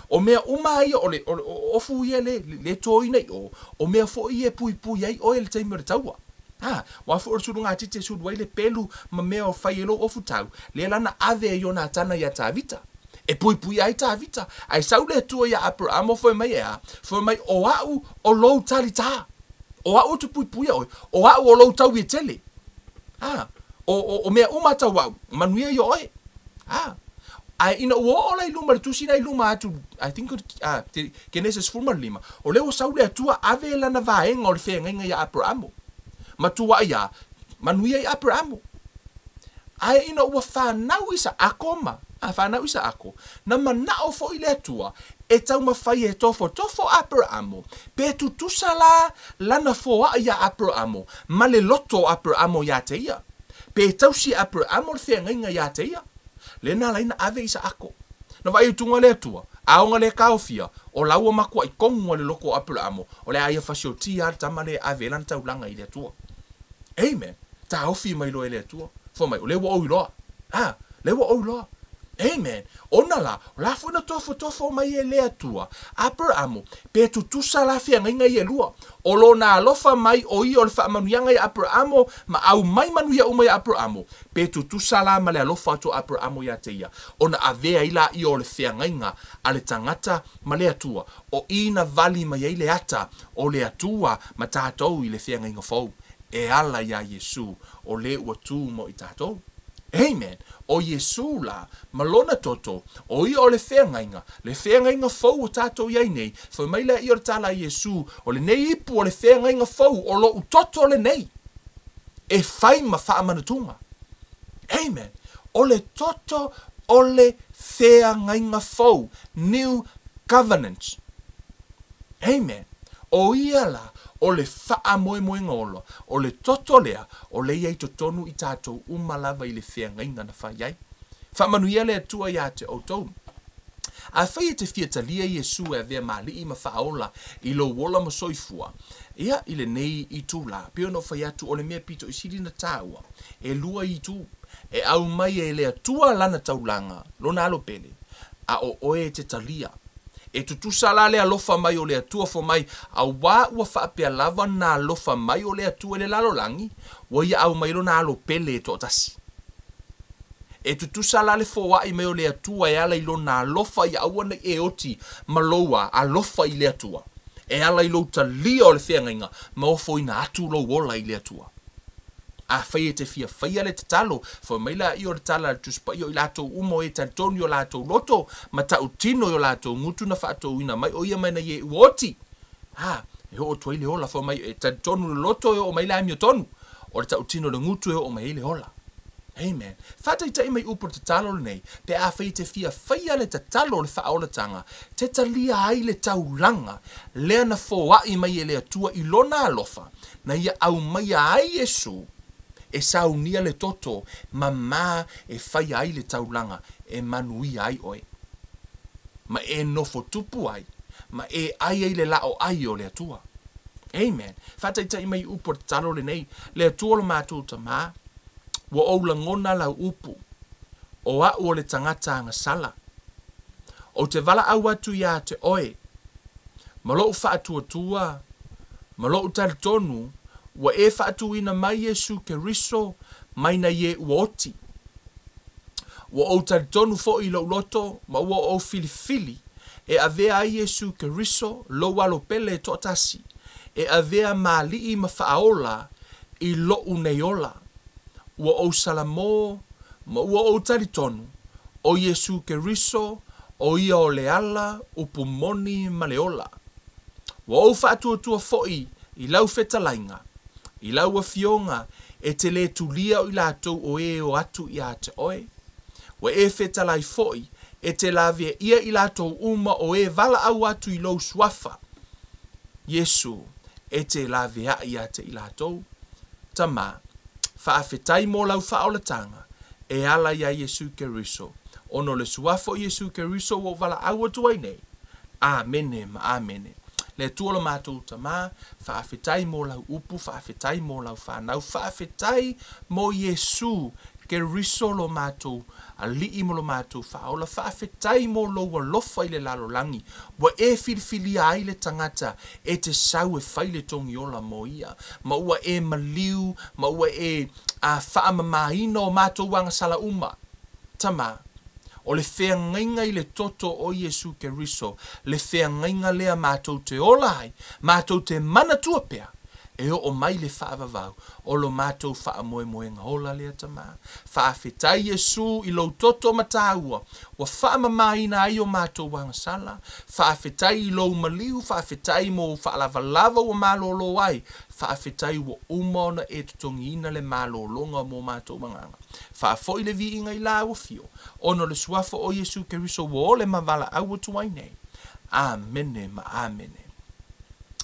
O mea uma ia, o le, o le ofu ia le, le tōina i ʻō, o mea foi ia e puipui ai ʻoe i le taimi o le taua. A, ua foi o le sulugatiti e sulu ai le pelu ma mea o fai ai lou ofu tau, lea la na ave e Ionatana iā Tavita, e puipuia ai Tavita. Ae sau le Atua iā Aperamo fai mai e a? Fai mai, O aʻu o lou talitā. O aʻu ou te puipuia ʻoe. O aʻu o lou taui e tele. A, o, o, o mea uma tau aʻu, manuia ia ʻoe. A, ae ina ua oo la i luma le tusi la i luma atu, I think o a, te, Kenese 15, o lea ua sau le Atua ave lana vaega o le feagaiga iā Aperamo. Matua ai a, manuia i Aperamo. Ae ina ua fanau Isaako ma, a, fanau Isaako, na manaʻo foi le Atua e taumafai e tofotofo Aperamo, pe tutusa la lana foaʻa iā Aperamo ma le loto o Aperamo iā te ia. Pe tausi Aperamo le feagaiga iā te ia. Lea na ala ai na ave Isaako. Na vaai atuga le Atua, aoga le taofia, o la ua matuai tonu lava i le loto o Aperaamo, o le a ia fasiotia lava le tama lea e ave ai lana taulaga i le Atua. Amen. Taofi mai loa e le Atua, fai mai, o lea ua ou iloa. A, lea ua ou iloa. Amen. Ona la, o la foi na tofotofo mai e le Atua, Aperaamo, pe tutusa la feagaiga ia e lua. O Lona alofa mai o ia o le faamanuiaga ia Aperaamo ma aumai manuia uma ia Aperaamo, pe tutusa la ma le alofa atu o Aperaamo ia te ia, ona avea ai laia o le feagaiga a le tagata ma le Atua, o i na vali mai ai le ata o le Atua ma tatou i le feagaiga fou, e ala iā Iesu, o le ua tu mo i tatou. Amen! O Iesu la, ma Lona toto, o ia o le feagaiga, le feagaiga fou o tatou i ai nei, fai mai laia o le tala a Iesu, o lenei ipu o le feagaiga fou, o loʻu toto lenei, e fai ma faamanatuga. Amen! O le toto o le feagaiga fou, New Covenant. Amen! O ia la, o le faamoemoega ola, o le toto lea, o lea i ai totonu i tatou uma lava i le feagaiga na fai ai. Faamanuia le Atua iā te outou. Afai e te fia talia Iesu e avea ma Alii ma Faaola i lou ola ma soifua, ia, i lenei itulā, pei ona ou fai atu, o le mea pito i sili na tāua, e lua itu, e aumai e le Atua lana taulaga, lona alo pele, a o oe e te talia. E tutusa la le alofa mai o le Atua fo mai, auā ua faapea lava na alofa mai o le Atua i le lalolagi, ua ia aumai lona alo pele e toatasi. E tutusa la le foai mai o le Atua e ala i Lona alofa ia aua nei e oti ma lou a alofa i le Atua, e ala i lou talia o le feagaiga ma ofoina atu lou ola i le Atua. Afai e te fia faia le tatalo, fai mai laia o le tala a le Tusi Paia o i latou uma o e talitonu i o latou loto ma tautino i o latou gutu na faatouina mai o ia mai nei e ua oti. A, e oo atu ai le ola, fai mai e talitonu le loto e oo mai le amiotonu, o le tautino le gutu e oo mai ai le ola. Amen. Faataitai mai upu o le tatalo lenei, pe afai e te fia faia le tatalo o le faaolatanga, te talia ai le taulaga lea na foai mai e le Atua i Lona alofa, na ia aumaia ai Iesu e saunia le toto mamā e faia ai le taulaga e manuia ai oe, ma e nofo tupu ai, ma e ai ai le lao ai o le Atua. Amen. Faataitai mai upu o le tatalo lenei, Le Atua o lo matou Tamā, ua ou lagona lau upu, o a'u o le tagata agasala. Ou te valaau atu iā te oe, ma loʻu faatuatua, ma loʻu talitonu, ua e faatuina mai Iesu Keriso mai nai e ua oti. Ua ou talitonu foʻi i loʻu loto, ma ua ou filifili e avea ai Iesu Keriso lou alo pele e toatasi, e avea ma Alii ma Faaola i loʻu nei ola. Ua ou salamō, ma ua ou talitonu, ʻo Iesū Keriso, ʻo ia o le ala, upu moni ma le ola. Ua ou faatuatua foʻi i lau fetalaiga, i lau afioga e te lē tulia o i latou o e o atu iā te oe. Ua e fetalai foʻi e te lavea ʻia i latou uma o e valaau atu i lou suafa, Iesū, e te laveaʻi iā te i latou. Tamā, faafetai mō lau faaolatanga e ala iā Iesū Keriso, ona o le suafa o Iesū Keriso ua ou valaau atu ai nei. Āmene ma āmene. Le Atua lo matou Tamā, faafetai mō lau upu, faafetai mō lau whānau, faafetai mō Iesū Keriso lo matou Alii ma lo matou Faaola, faafetai mō lou alofa i le lalolagi, ua e filifilia ai le tagata e te sau e fai le togiola mo ia, ma ua e maliu, ma ua e a faamamaina o matou agasala uma. Tama, o le feagaiga i le toto o Iesu Keriso, le feagaiga lea matou te ola ai, matou te manatua pea, e oo mai le faavavau o lo matou faamoemoega ola lea Tama. Faafetai Iesu i lou toto ma tāua ua faamamaina ai o matou agasala. Faafetai i lou maliu, faafetai mo ou faalavalava ua malōlō ai, faafetai ua uma ona e totogiina le malōlōga mo matou agaga. Faafoi le viiga i lau afio, ona o le suafa o Iesu Keriso ua ole ma valaau atu ai nei. Amene ma amene.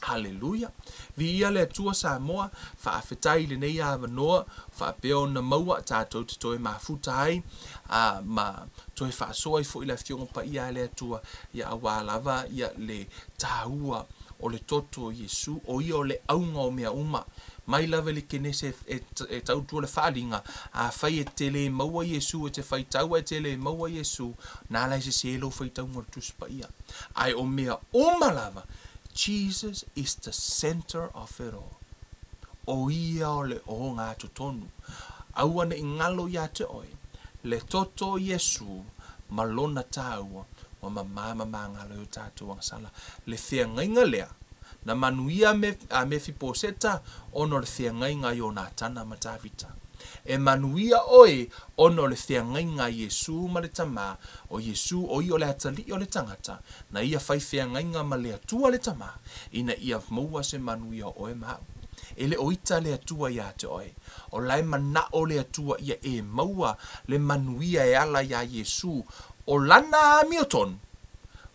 Haleluia! Viia le Atua Samoa, faafetai i lenei avanoa faapea ona maua tatou te toe mafuta ai a, ma toe faasoa ai foi le Afioga Paia a le Atua, ia aua lava ia le taua o le toto o Iesu, o ia o le auga o mea uma. Mai lava i le Kenese e, e tautua le faaaliga, afai e te le maua Iesu, e te faitau ae te le maua Iesu, na ala e sese lou faitauga o le Tusi Paia. Ae o mea uma lava, Jesus is the center of it all. O ia o le ogatotonu. Aua ne i galo ia te oe, le toto o Iesu ma lona taua ua mamā ma magalo ai o tatou agasala. Le feagaiga lea na manuia a Mefiposeta ona o le feagaiga a Ionatana ma Tavita. E manuia oe ona o le feagaiga a Iesu ma le Tama, o Iesu o ia o le Atalii o le tagata, na ia fai feagaiga ma le Atua le Tama, ina ia maua se manuia o oe ma au. E le o ita le Atua iā te oe. O la e manaʻo le Atua ia e maua le manuia e ala iā Iesu o lana amiotonu,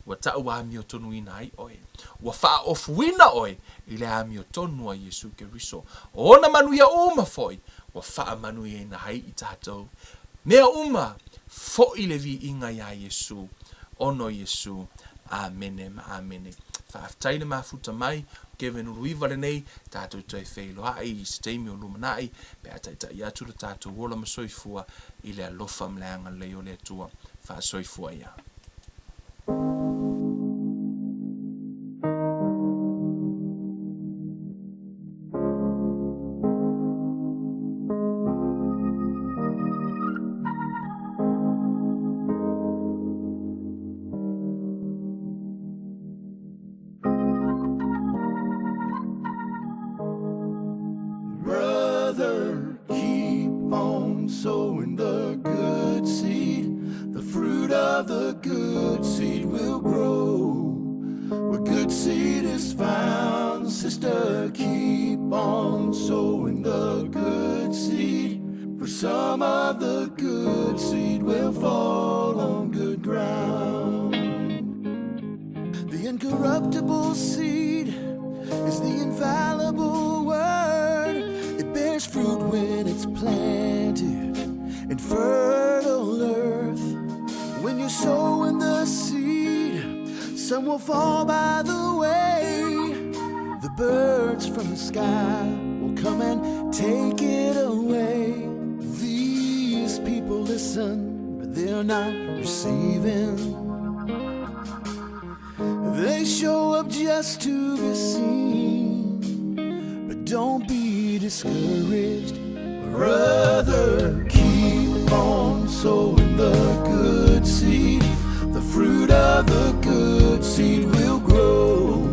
ua taʻu amiotonuina ai oe. Ua faaofuina oe i le amiotonu a Iesu Keriso. O ona manuia uma foi ua faamanuiaina ai i tatou. Mea uma, foi le viiga iā Iesu, ona o Iesu. Amene ma amene. Faafetai le mafuta mai, Kevin Uluiva lenei, tatou toe feiloai i se taimi o lumanai, pe a taitai atu lo tatou ola ma soifua i le alofa ma le agalelei o le Atua. Faasoifua ia. Brother, keep on sowing the good seed. The fruit of the good seed will grow. Where good seed is found, sister, keep on sowing the good seed. For some of the good seed will fall on good ground. The incorruptible seed is the infallible word. It bears fruit when it's planted in fertile earth. When you sow in the seed, some will fall by the way. The birds from the sky will come and take it away. These people listen, but they're not receiving. They show up just to be seen. But don't be discouraged, brother. Keep on sowing the good seed. The fruit of the good seed will grow.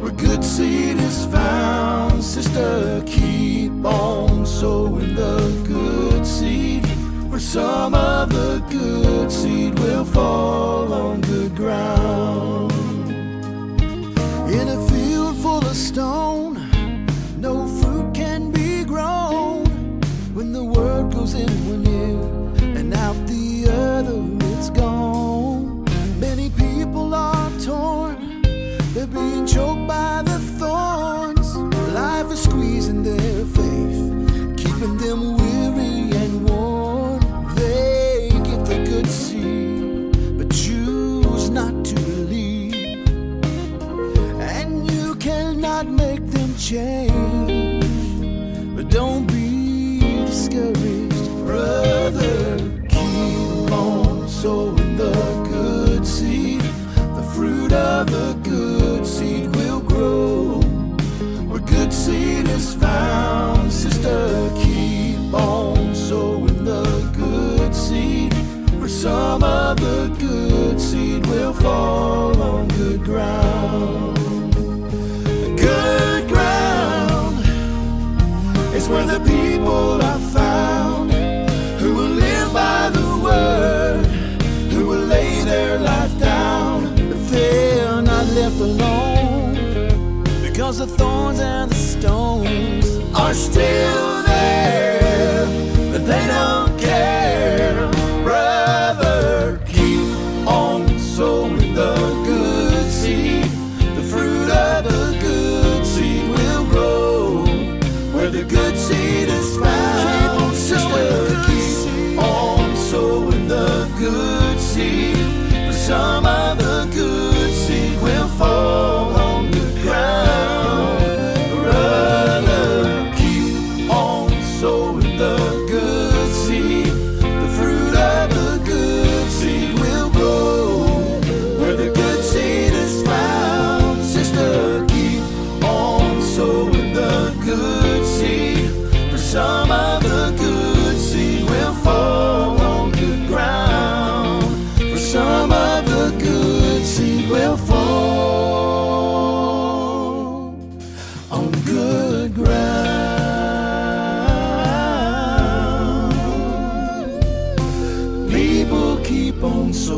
Where good seed is found, sister, keep on sowing the good seed. For some of the good seed will fall on good ground. In a field full of stone, no fruit can be grown. When the word goes in one ear and out the other, it's gone. Many people are torn, they're being choked by the thorns. Life is squeezing their faith, keeping them weary and worn. They get the good seed, but choose not to believe. And you cannot make them change. But don't be discouraged, brother. Keep on sowing the good seed. The fruit of the good seed will grow. Where good seed is found, sister, keep on sowing the good seed. For some of the good seed will fall on good ground. Good ground is where the people are found who will live by the word, who will lay their life down. But they're not left alone because the thorns and the stones are still there, but they don't care. Brother, keep on sowing the good seed. The fruit of the good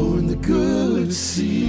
Sowing the good seed.